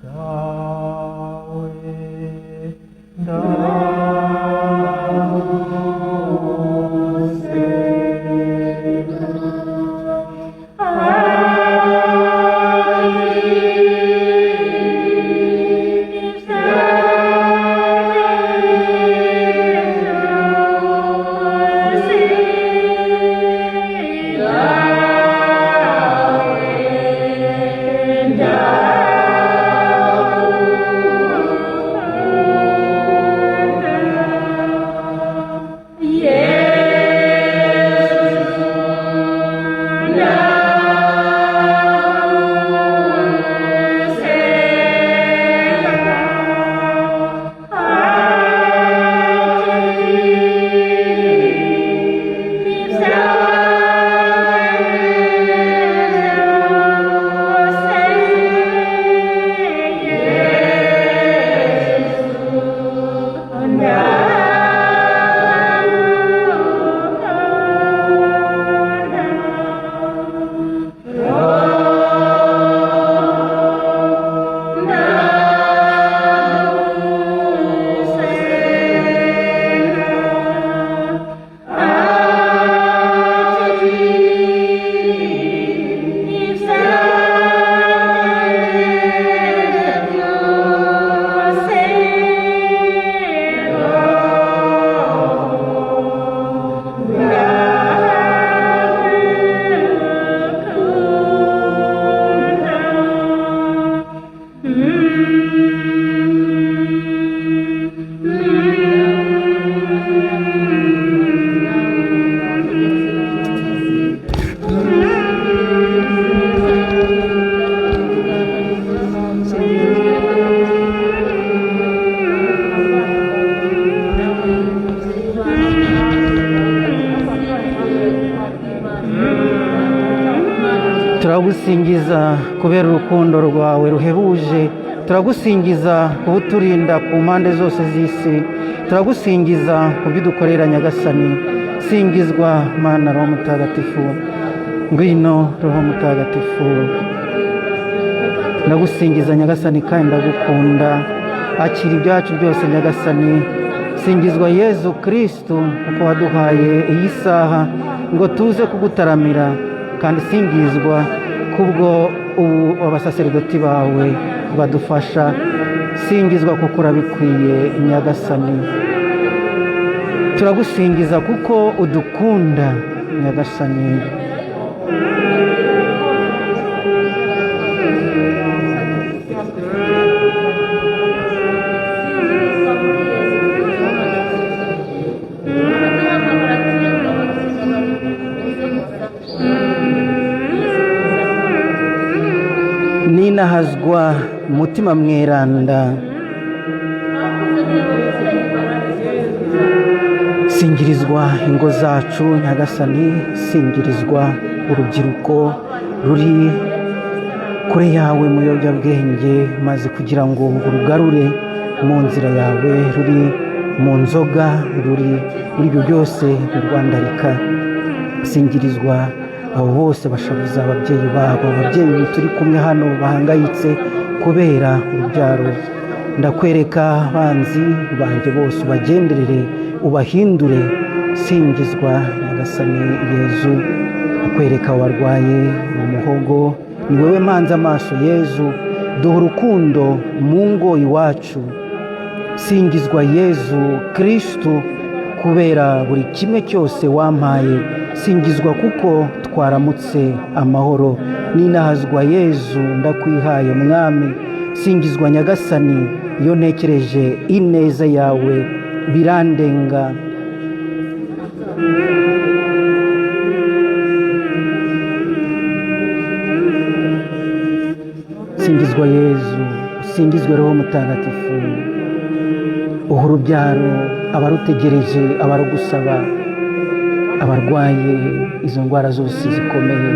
Dawe ndagusenga. Turagusingiza kubera urukundo rwawe ruhebuje, turagusingiza kuba uturinda ku mpande zose z'isi, turagusingiza ku byo udukorera Nyagasani. Singizwa Mana Roho Mutagatifu. Ngwino Roho Mutagatifu. Ndagusingiza Nyagasani kandi ndagukunda, akira ibyacu byose Nyagasani. Singizwa Yezu Kristu kuko waduhaye iyi saha ngo tuze kugutaramira, kandi singizwa kubwo ubu abasaseridoti bawe badufasha. Singizwa kuko urabikwiye Nyagasani. Turagusingiza kuko udukunda Nyagasani. Ninahazwa mutima mweranda, singirizwa ingo zacu Nyagasani, singirizwa urubyiruko ruri kure yawe mu biyobyabwenge, maze kugira ngo urugarure mu nzira yawe, ruri mu nzoga, ruri muri ibyo byose birwandarika. Singirizwa abo bose bashavuza ababyeyi babo, ababyeyi turi kumwe hano bahangayitse kubera urubyaro. Ndakwereka abanzi banjye bose, ubagenderere ubahindure. Singizwa Nyagasani Yezu. Akwereka warwaye mu muhogo, ni wowe mpanze amaso Yezu. Duha urukundo mu ngo iwacu. Singizwa Yezu Kristu kubera buri kimwe cyose wampaye. Singizwa kuko twaramutse amahoro. Ninahazwa Yezu ndakwihaye Mwami. Singizwa Nyagasani, iyo ntekereje ineza yawe birandenga. Singizwa Yezu, usingizwe Roho Mutagatifu. Uha urubyaro abarutegereje, abarugusaba, abarwaye izo ndwara zose zikomeye,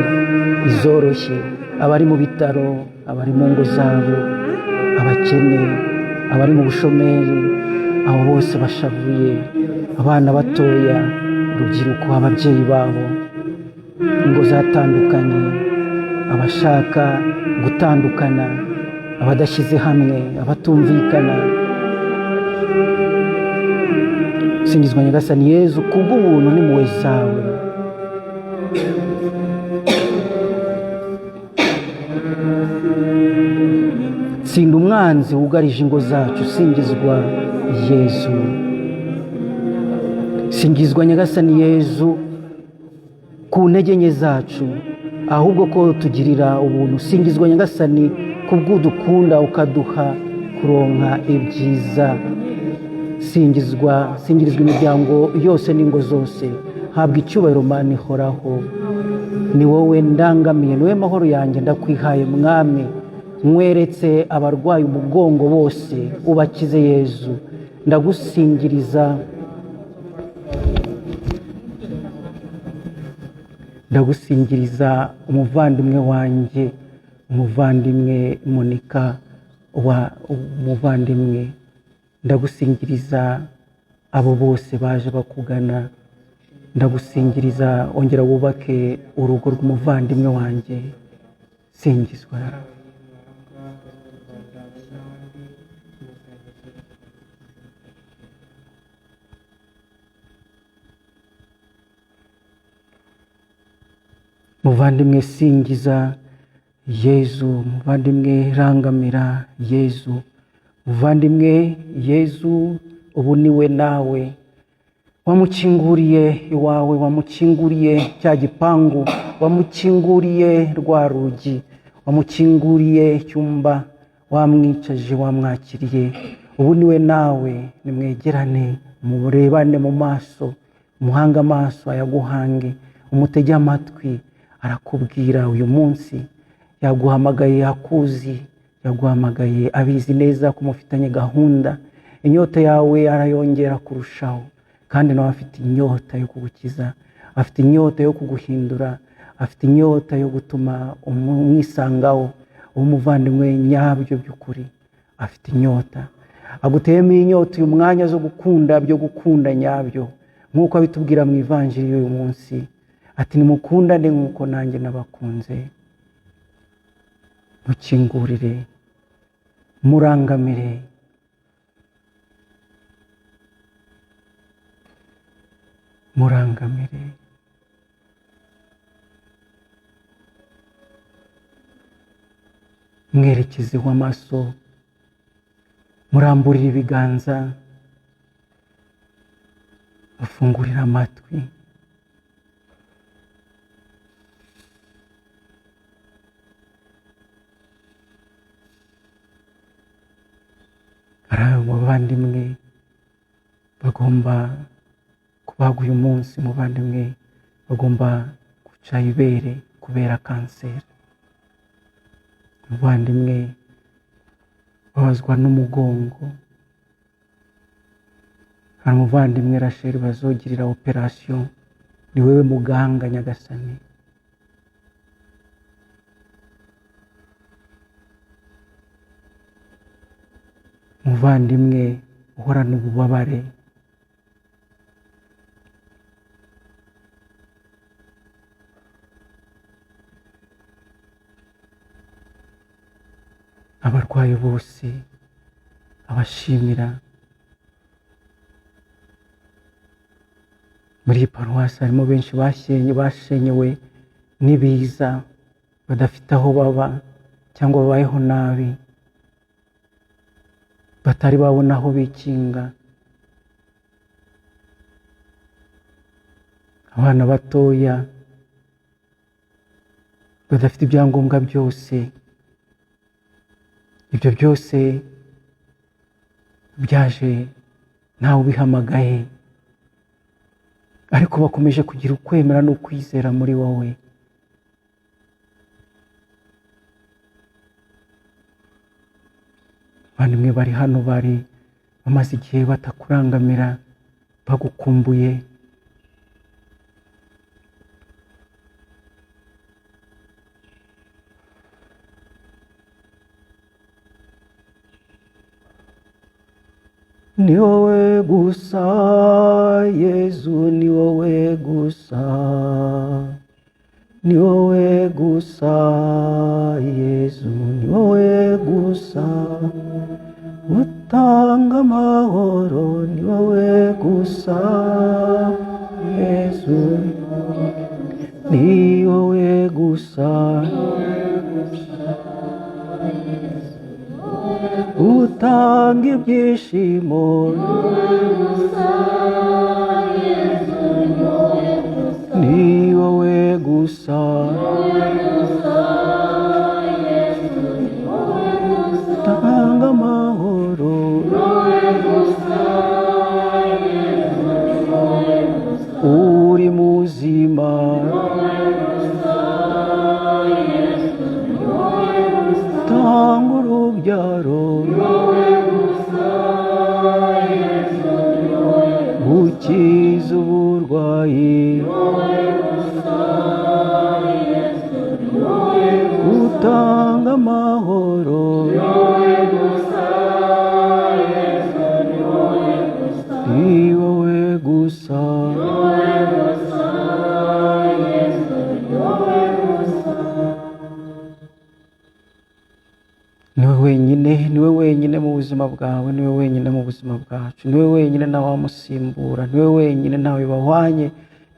izoroshye, abari mu bitaro, abari mu ngo zabo, abakene, abari mu bushomeri, abo bose bashavuye, abana batoya, urubyiruko, ababyeyi babo, ingo zatandukanye, abashaka gutandukana, Abadashyize hamwe, abatumvikana. Singizwa Nyagasani Yezu kubw'ubuntu n'impuhwe zawe. Tsinda umwanzi wugarije ingo zacu, singizwa Yezu. Singizwa Nyagasani Yezu ku ntege nke zacu, ahubwo ko tugirira ubuntu. Singizwa Nyagasani kubw'udukunda ukaduha kuronka ibyiza. Singizwa, singirizwa imiryango yose n'ingo zose, habwa icyubahiro Mana ihoraho. Ni wowe ndangamiye, ni wowe mahoro yanjye, ndakwihaye Mwami. Nkweretse abarwaye umugongo bose, ubakize Yezu. Ndagusingiriza, ndagusingiriza umuvandimwe wanjye, umuvandimwe Monika wa umuvandimwe. Ndagusingiriza abo bose baje bakugana. Ndagusingiriza, ongera wubake urugo rw'umuvandimwe wanjye. Singizwa. Muvandimwe singiza Yezu, muvandimwe rangamira Yezu, muvandimwe Yezu ubu niwe nawe wamukinguriye iwawe, wamukinguriye cya gipangu, wamukinguriye rwa rugi, wamukinguriye icyumba, wamwicaje, wamwakiriye. Ubu niwe nawe, nimwegerane, murebane mu maso, umuhange amaso ayaguhange, umutege amatwi, arakubwira uyu munsi. Yaguhamagaye akuzi, yaguhamagaye abizi neza ko mufitanye gahunda. Inyota yawe arayongera kurushaho, kandi nawe afite inyota yo kugukiza, afite inyota yo kuguhindura, afite inyota yo gutuma umwisangaho, umuvandimwe nyabyo by'ukuri. Afite inyota, aguteyemo inyota uyu mwanya zo gukunda byo gukunda nyabyo, nk'uko abitubwira mu ivanjiri y'uyu munsi ati nimukundane nk'uko nanjye nabakunze. Mukingurire, murangamire, murangamire. Mwerekezeho amaso, muramburire ibiganza, mufungurire amatwi. Hari abavandimwe bagomba kubagwa uyu munsi, muvandimwe bagomba guca ibere kubera kanseri, muvandimwe babazwa n'umugongo, hari umuvandimwe Rachel bazogirira operation, ni wewe muganga Nyagasani. Muvandimwe uhorana ububabare, abarwayi bose abashimira. Muri iyi paruwasi harimo benshi bashenyewe n'ibiza, badafite aho baba cyangwa babayeho nabi, batari babona aho bikinga. Abana batoya badafite ibyangombwa byose. Ibyo byose byaje ntawe ubihamagaye, ariko bakomeje kugira ukwemera n'ukwizera muri wowe. Abavandimwe bari hano bari bamaze igihe batakurangamira, bagukumbuye. Ni wowe gusa Yezu, ni wowe gusa, ni wowe gusa Yezu, ni wowe gusa. gusa, utanga amahoro ni wowe gusa, Yezu ni wowe gusa, utanga ibyishimo ni wowe gusa, utanga amahoro uri muzima, utanga urubyaro ukiza uburwayi, utanga amahoro ni wowe gusa. Niwe wenyine, niwe wenyine mu buzima bwawe, niwe wenyine mu buzima bwacu, niwe wenyine nawe wamusimbura, niwe wenyine nawe bahwanye,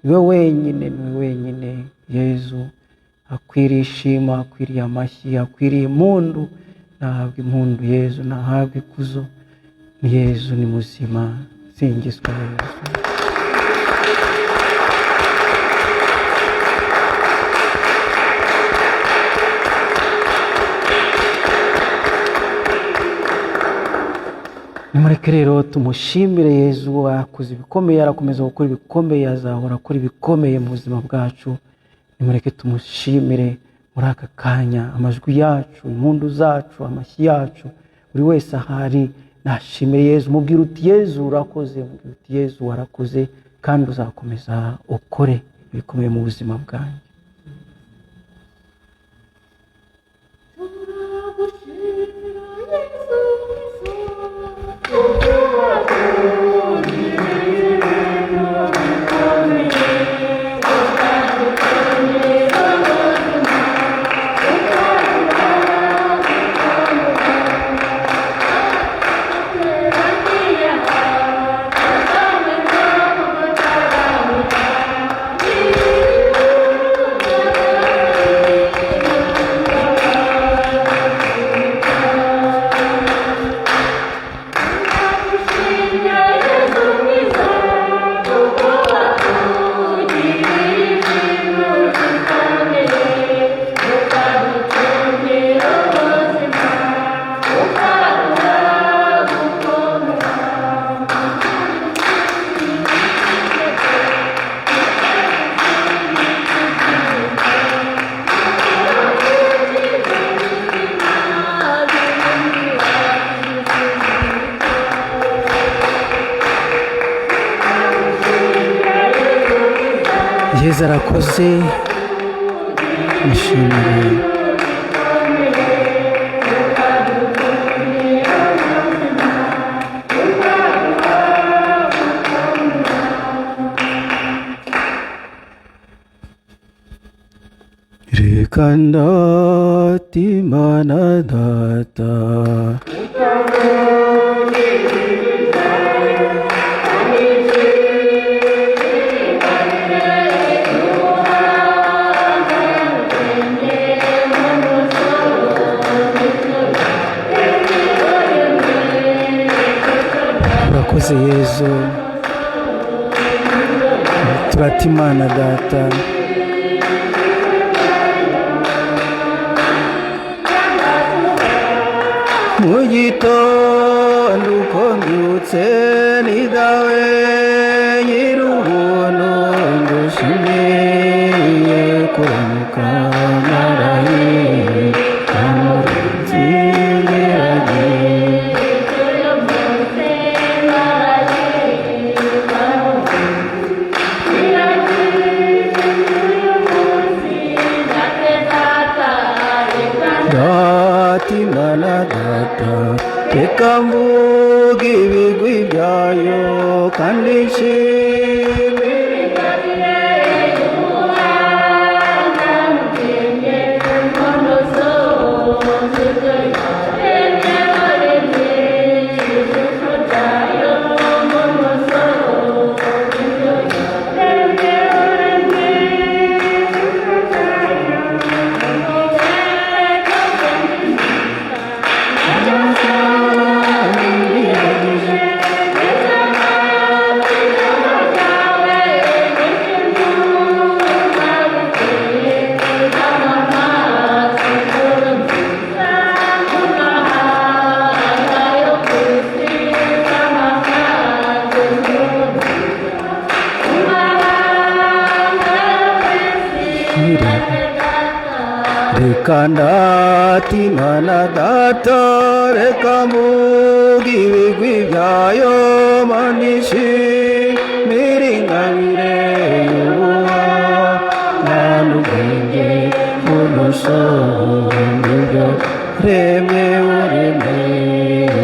niwe wenyine, niwe wenyine. Yezu akwiriye ishima, akwiriye amashyi, akwiriye impundu, nahabwa impundu Yezu, nahabwa ikuzo. Ni Yezu ni muzima, singizwa Yezu. Nimureke rero tumushimire Yezu wakoze ibikomeye, arakomeza gukora ibikomeye, azahora akora ibikomeye mu buzima bwacu. Nimureke tumushimire muri aka kanya, amajwi yacu, impundu zacu, amashyi yacu, buri wese ahari nashimire Yezu. Mubwire uti Yezu urakoze, mubwire uti Yezu warakoze, kandi uzakomeza ukore ibikomeye mu buzima bwanjye. Turagushimira Yezu Kristo, Yezu arakoze, mushimire. Reka ndate Imana Data, urakoze Yezu, turata Imana Data. Mu gitondo uko mbyutse ni dawe nyir'ubuntu, ngushimiye kuramuka marayika murinzi ngeragiye. Data Imana Data, reka mvuge ibigwi byayo kandi nshimire Reka ndate Imana data, reka mvuge ibigwi byayo, Mana ishimire ingabire y'ubuhanga n'ubwenge, unusumba ibyo remye uremye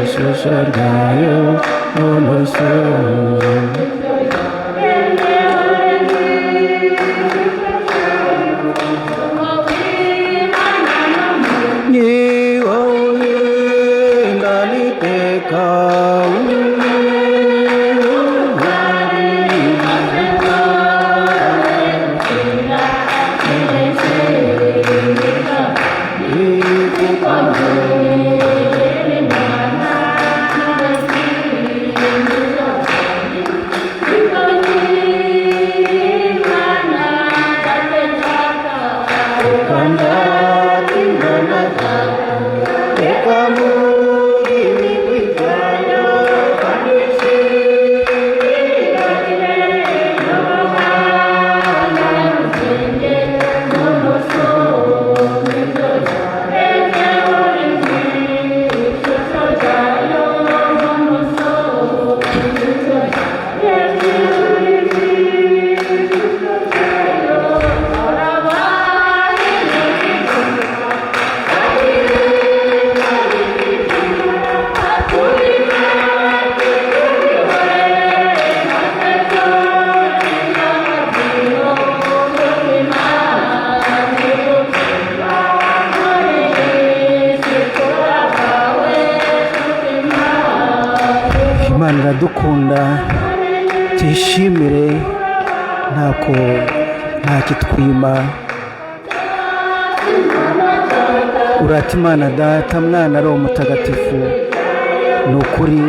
ishusho ryayo, unusumba. Ni wowe ndaniteka. Imana iradukunda, tuyishimire, ntako ntakitwima. Urata Imana data, mwana, ari umutagatifu, ni ukuri.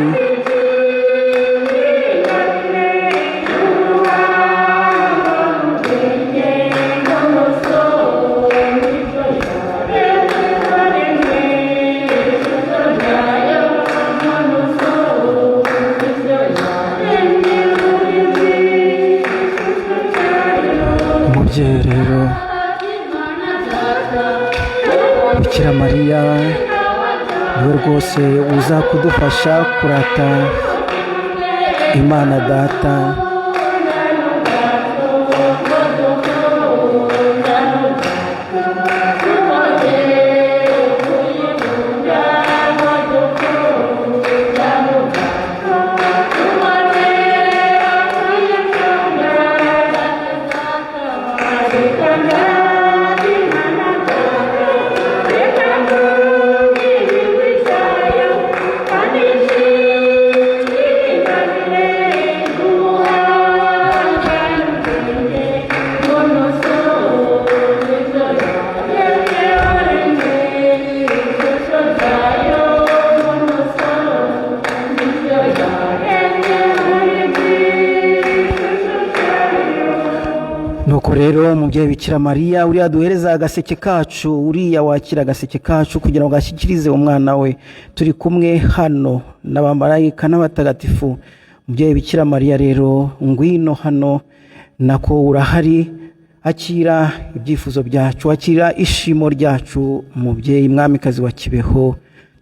Umubyeyi rero Bikira Mariya niwe rwose uza kudufasha kurata Imana data. Nuko rero umubyeyi Bikira Mariya uriya duhereza agaseke kacu, uriya wakira agaseke kacu kugira ngo gashyikirize umwana we, turi kumwe hano n'abamarayika n'abatagatifu. Umubyeyi Bikira Mariya rero, ngwino hano, nako urahari, akira ibyifuzo byacu, akira ishimo ryacu. Mubyeyi mwamikazi wa Kibeho,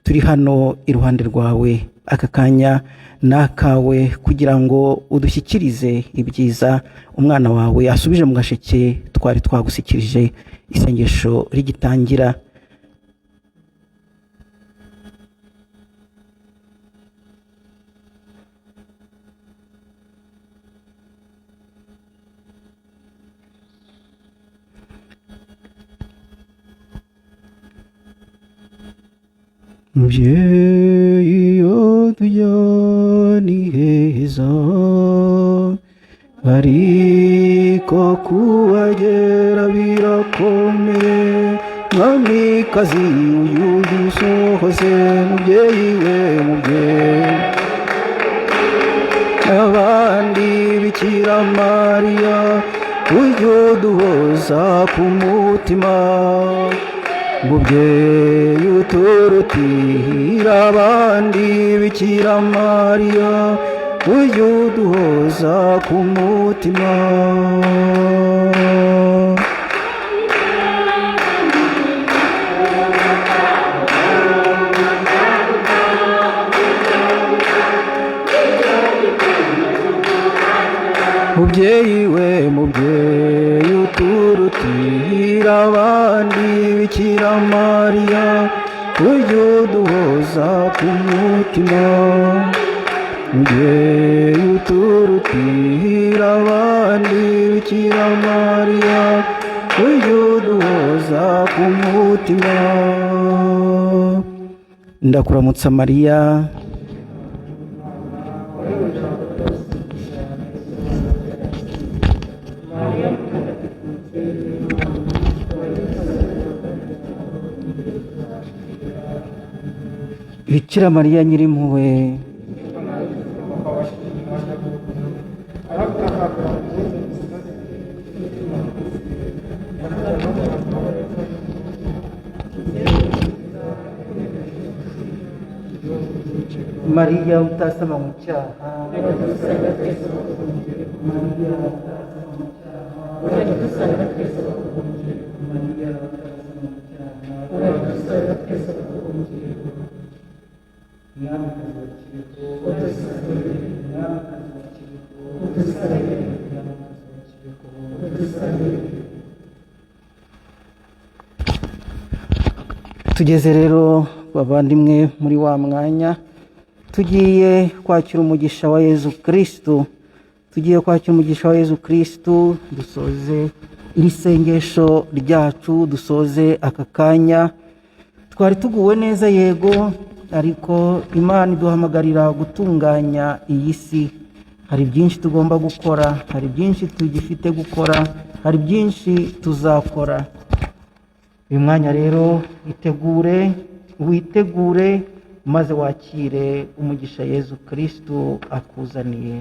turi hano iruhande rwawe, aka kanya ni akawe kugira ngo udushyikirize ibyiza umwana wawe asubije mu gasheke twari twagushyikirije isengesho rigitangira. Mubyeyi iyo tujya ni heza, ariko kuhagera birakomeye. Mwamikazi uyu dusohoze, mubyeyi we, mubyeyi abandi Bikira Mariya, ujye uduhoza ku mutima. Mubyeyi uturutira abandi Bikira Mariya, ujye uduhoza ku mutima. Mubyeyi we, mubyeyi uturutira abandi, Bikira Mariya, ujye uduhoza ku mutima. Mubyeyi uturutira abandi, Bikira Mariya, ujye uduhoza ku mutima. Ndakuramutsa Mariya. Bikira Mariya nyirimpuhwe, Mariya utasama mu cyaha, Mariya utasama mu cyaha, Mariya utasama mu cyaha, Mwamikazi wa Kibeho, Mwamikazi wa Kibeho, Mwamikazi wa Kibeho. Tugeze rero bavandimwe muri wa mwanya tugiye kwakira umugisha wa Yezu Kristu, tugiye kwakira umugisha wa Yezu Kristu, dusoze iri sengesho ryacu, dusoze aka kanya. Twari tuguwe neza yego, ariko Imana iduhamagarira gutunganya iyi si. Hari byinshi tugomba gukora, hari byinshi tugifite gukora, hari byinshi tuzakora. Uyu mwanya rero itegure, witegure, maze wakire umugisha Yezu Kristu akuzaniye.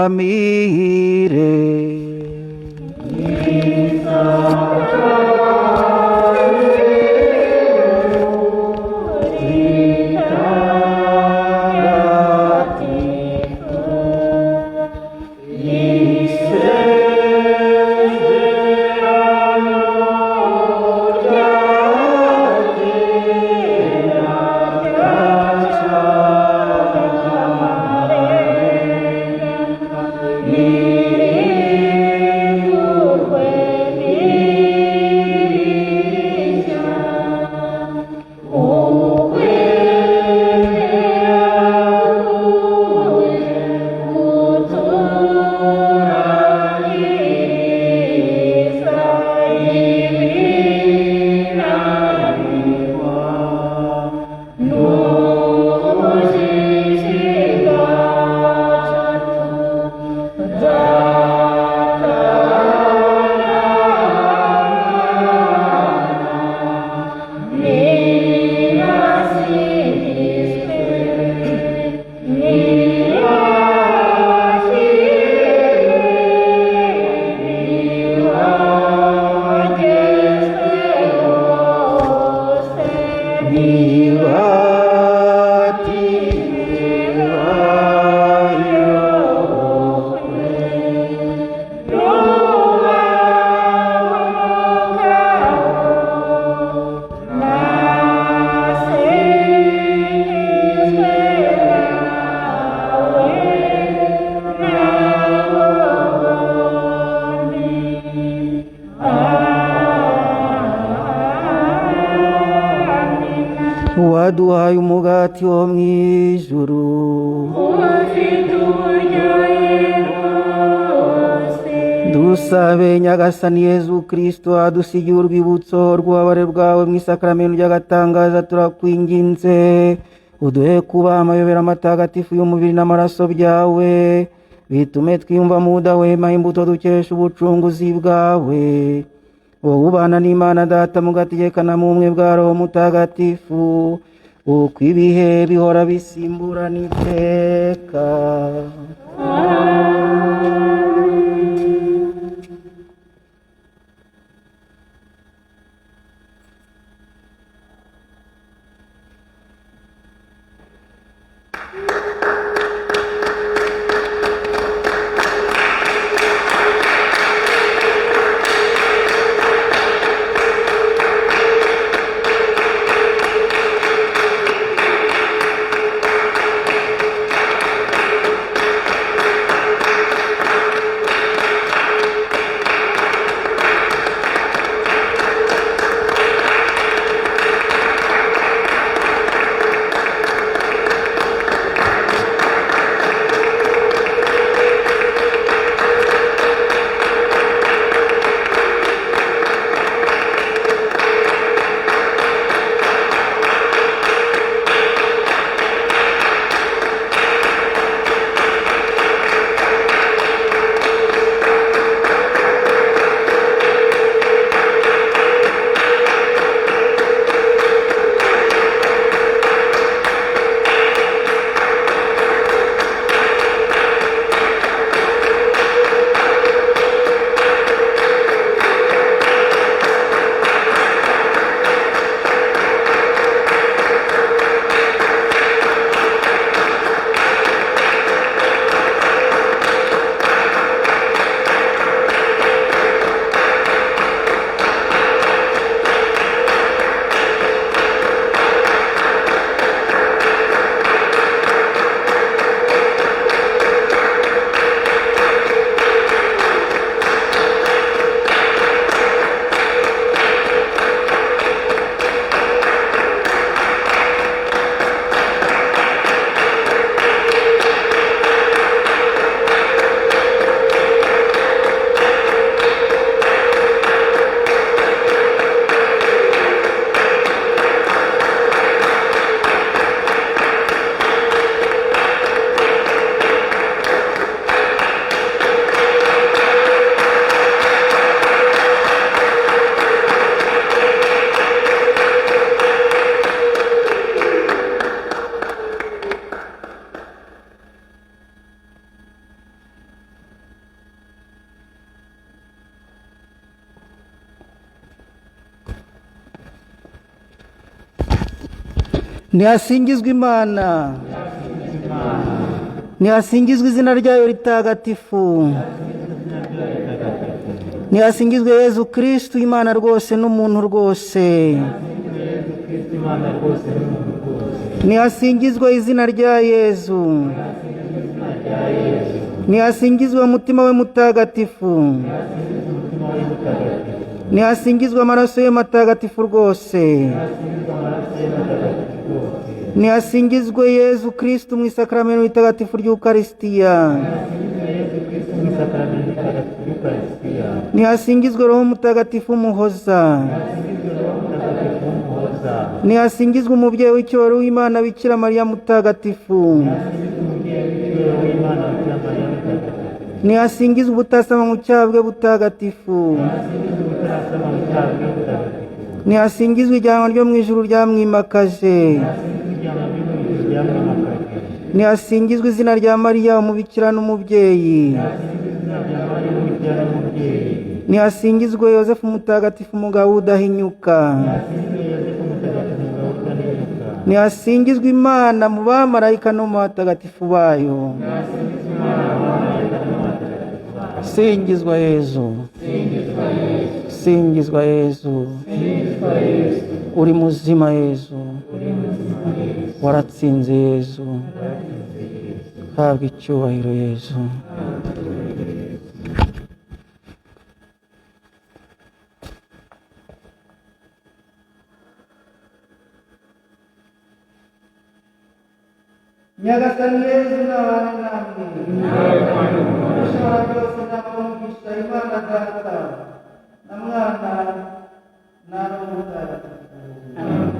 Nitwunahamire Waduhaye umugati wo mu ijuru, dusabe Nyagasani Yezu Kristo adusigiye urwibutso rw'ububabare bwawe mu isakaramentu ry'agatangaza. Turakwinginze uduhe kuba amayobera matagatifu y'umubiri n'amaraso byawe, bitume twiyumva mu budahwema imbuto dukesha ubucunguzi bwawe. Wowe ubana n'Imana Data mugategekana mu bumwe bwa Roho Mutagatifu, uko ibihe bihora bisimburana iteka. Ntihasingizwe Imana, ntihasingizwe izina ryayo ritagatifu, ntihasingizwe Yezu Kristu, Imana rwose n'umuntu rwose, ntihasingizwe izina rya Yezu, ntihasingizwe umutima we mutagatifu, ntihasingizwe amaraso ye matagatifu rwose, ntihasingizwe Yezu Kristu mu isakaramentu ritagatifu ry'Ukarisitiya, ntihasingizwe Roho Mutagatifu Muhoza, ntihasingizwe umubyeyi w'icyubahiro w'Imana Bikira Mariya Mutagatifu, ntihasingizwe ubutasama mu cyaha bwe butagatifu, ntihasingizwe ijyanwa ryo mu ijuru ryamwimakaje, ntihasingizwe izina rya Mariya umubikira n'umubyeyi, ntihasingizwe Yozefu Mutagatifu umugabo udahinyuka, ntihasingizwe Imana mu bamarayika no mu batagatifu bayo. Singizwa Yezu, singizwa Yezu, uri muzima Yezu, waratsinze Yezu, habwa icyubahiro Yezu. Nyagasani Yezu n'abane namwe, ushobora byose n'abamugisha Imana Data na Mwana na Roho Mutagatifu. Amen.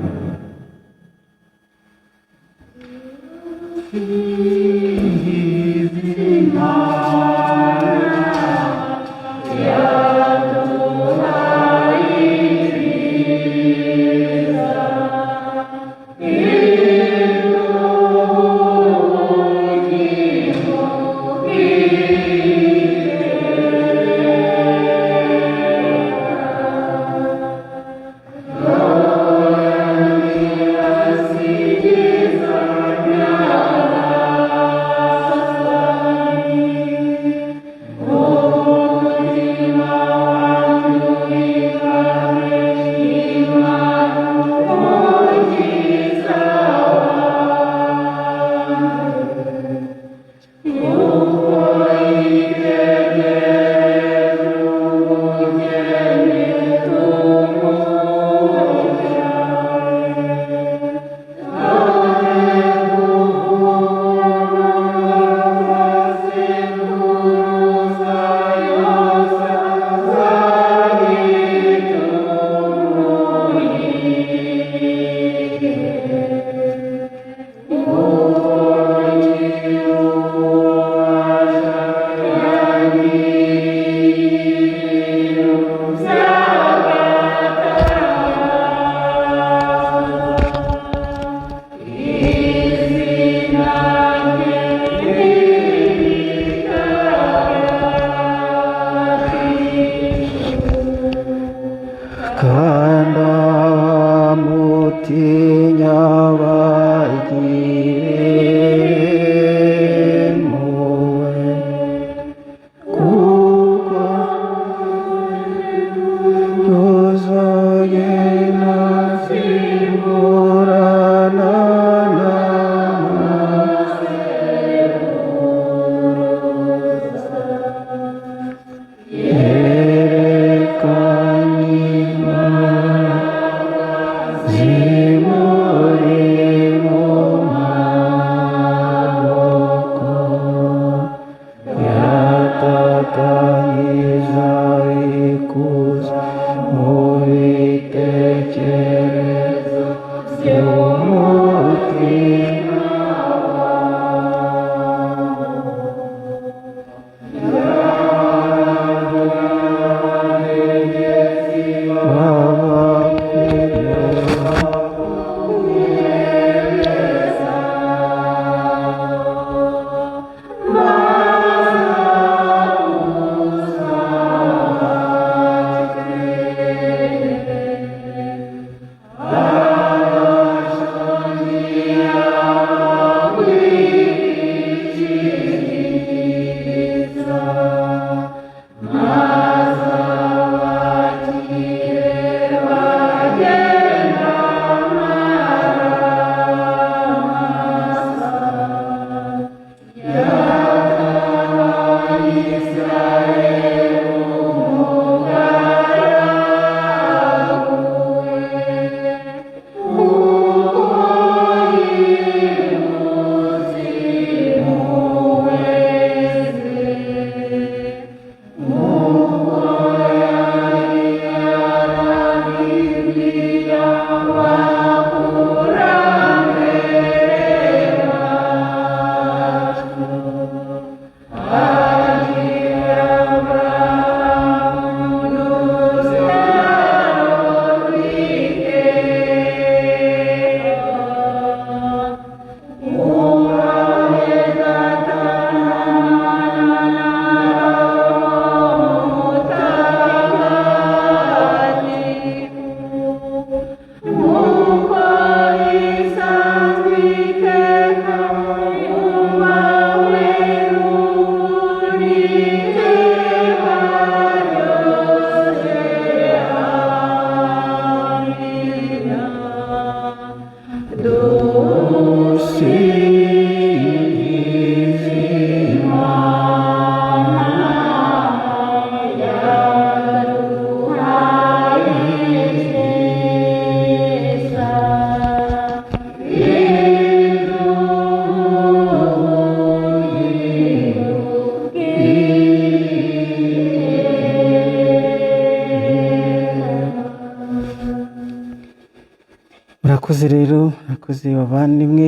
Murakoze rero, murakoze bavandimwe,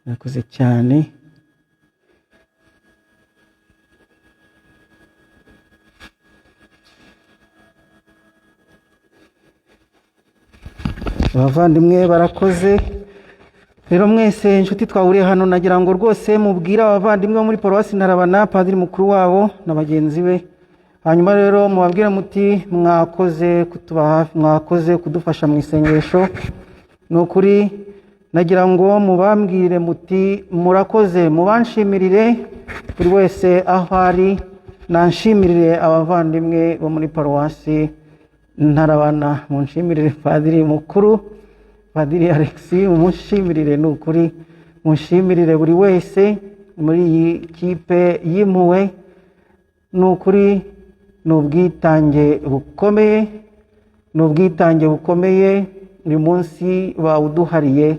murakoze cyane. Abavandimwe barakoze. Rero mwese inshuti twahuriye hano, nagira ngo rwose mubwire abavandimwe bo muri paruwasi Ntarabana, padiri mukuru wabo na bagenzi be. Hanyuma rero mubabwire muti mwakoze kutuba hafi, mwakoze kudufasha mu isengesho. Ni ukuri nagira ngo mubambwire muti murakoze, mubanshimirire buri wese aho ari, nanshimirire abavandimwe bo muri paruwasi Ntarabana, munshimirire padiri mukuru, Padiri Alexis, mumushimirire. Ni ukuri mushimirire buri wese muri iyi kipe y'impuhwe. Ni ukuri ni ubwitange bukomeye, ni ubwitange bukomeye. Uyu munsi bawuduhariye,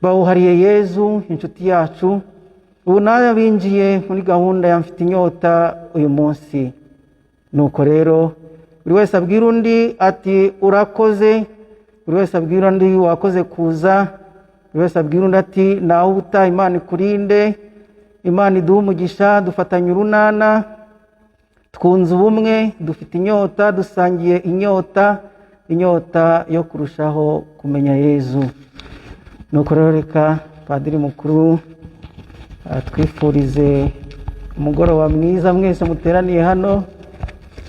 bawuhariye Yezu inshuti yacu. Ubu nawe binjiye muri gahunda ya Mfite Inyota uyu munsi. Nuko rero buri wese abwira undi ati urakoze, buri wese abwira undi wakoze kuza, buri wese abwira undi ati nawe ubutaha Imana ikurinde, Imana iduhe umugisha, dufatanye urunana, twunze ubumwe, dufite inyota, dusangiye inyota, inyota yo kurushaho kumenya Yezu. Nuko rero reka padiri mukuru atwifurize umugoroba mwiza mwese muteraniye hano,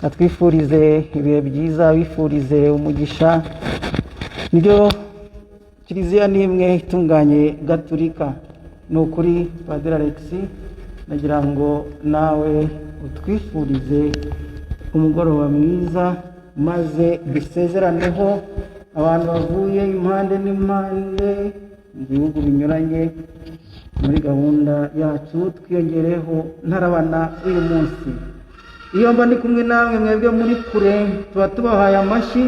atwifurize ibihe byiza, abifurize umugisha. Nibyo, kiliziya ni imwe itunganye gatulika. Ni ukuri Padiri Alexis, nagira ngo nawe utwifurize umugoroba mwiza, maze dusezeraneho abantu bavuye impande n'impande mu bihugu binyuranye muri gahunda yacu, twiyongereho Ntarabana uyu munsi. Iyo mba ndi kumwe namwe mwebwe muri kure tuba tubahaye amashyi,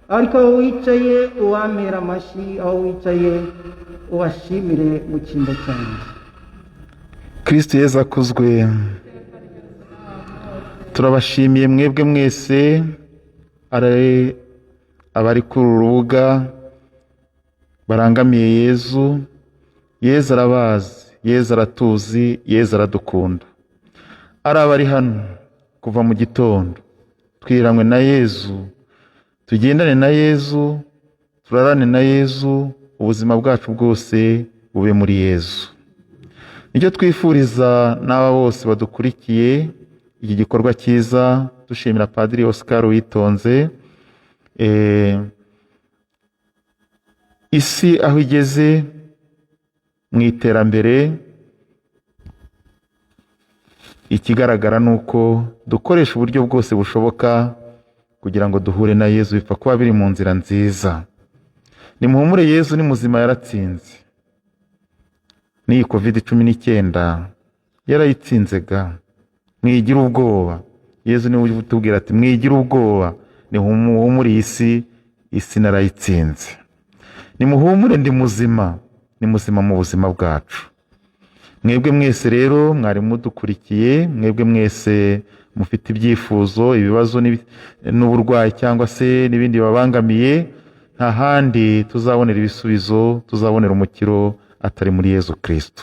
ariko aho wicaye uwampera amashyi, aho wicaye ubashimire mu cyimbo cyanjye. Kristo Yezu akuzwe. Turabashimiye mwebwe mwese ari abari kuri uru rubuga barangamiye Yezu. Yezu arabazi, Yezu aratuzi, Yezu aradukunda. Ari abari hano kuva mu gitondo twiranywe na Yezu, tugendane na Yezu, turarane na Yezu, ubuzima bwacu bwose bube muri Yezu. Nicyo twifuriza n'aba bose badukurikiye iki gikorwa cyiza. Dushimira Padiri Oscar Uwitonze. Isi aho igeze mu iterambere, ikigaragara ni uko dukoresha uburyo bwose bushoboka kugira ngo duhure na Yezu, bipfa kuba biri mu nzira nziza. Nimuhumure, Yezu ni muzima, yaratsinze. N'iyi COVID-19 yarayitsinze ga. Mwigira ubwoba. Yezu niwe utubwira ati mwigira ubwoba, nimuhumure iyi si, isi narayitsinze. Nimuhumure ndi muzima, ni muzima mu buzima bwacu. Mwebwe mwese rero mwari mudukurikiye, mwebwe mwese mufite ibyifuzo, ibibazo n'uburwayi cyangwa se n'ibindi bibabangamiye, nta handi tuzabonera ibisubizo, tuzabonera umukiro atari muri Yezu Kristo.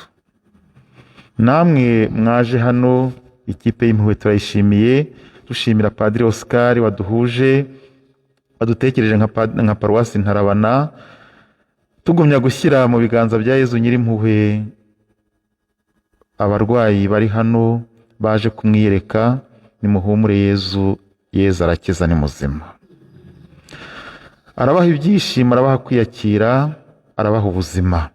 Namwe mwaje hano, ikipe y'impuhwe turayishimiye, dushimira Padiri Oscar waduhuje, wadutekereje nka paruwasi Ntarabana. Tugumya gushyira mu biganza bya Yezu nyirimpuhwe abarwayi bari hano baje kumwiyereka. Nimuhumure, Yezu, Yezu arakiza, ni muzima. Arabaha ibyishimo, arabaha kwiyakira, arabaha ubuzima.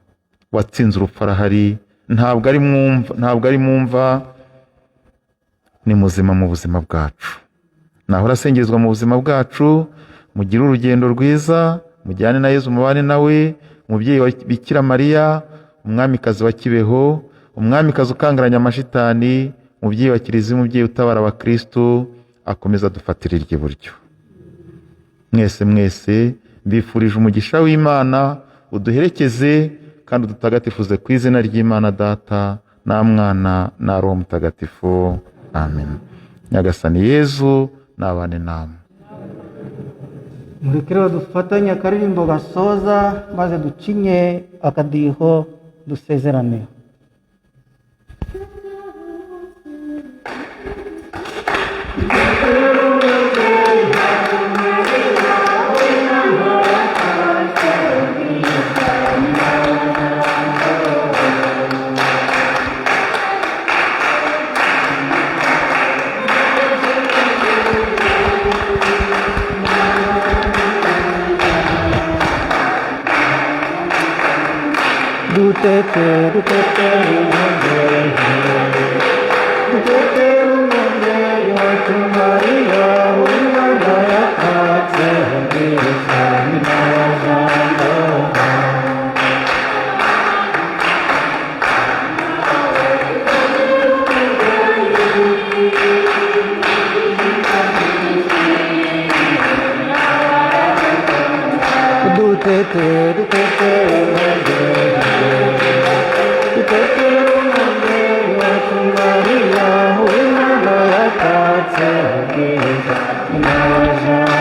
Watsinze urupfu arahari, ntabwo ari mwumva, ntabwo ari mwumva, ni muzima mu buzima bwacu. Nahora asengezwa mu buzima bwacu. Mugire urugendo rwiza, mujyane na Yezu, mubane nawe, umubyeyi wa Bikira Mariya, umwamikazi wa Kibeho, umwamikazi ukangaranya amashitani, umubyeyi wa Kiliziya, umubyeyi utabara abakristo, akomeza adufatira iry'iburyo. Mwese mwese mbifurije umugisha w'Imana, uduherekeze kandi udutagatifuze ku izina ry'Imana Data na Mwana na Roho Mutagatifu. Amen. Nyagasani Yezu nabane namwe. Mureke rero dufatanye akaririmbo gasoza, maze ducinye akadiho, dusezerane. Dutete, dutete umubyeyi, dutete umubyeyi wacu Mariya, Uwimana yatatse ubwiza, nyina wa Jambo. Dutete, dutete umubyeyi, dutete umubyeyi wacu Mariya, Uwimana yatatse ubwiza, nyina wa Jambo.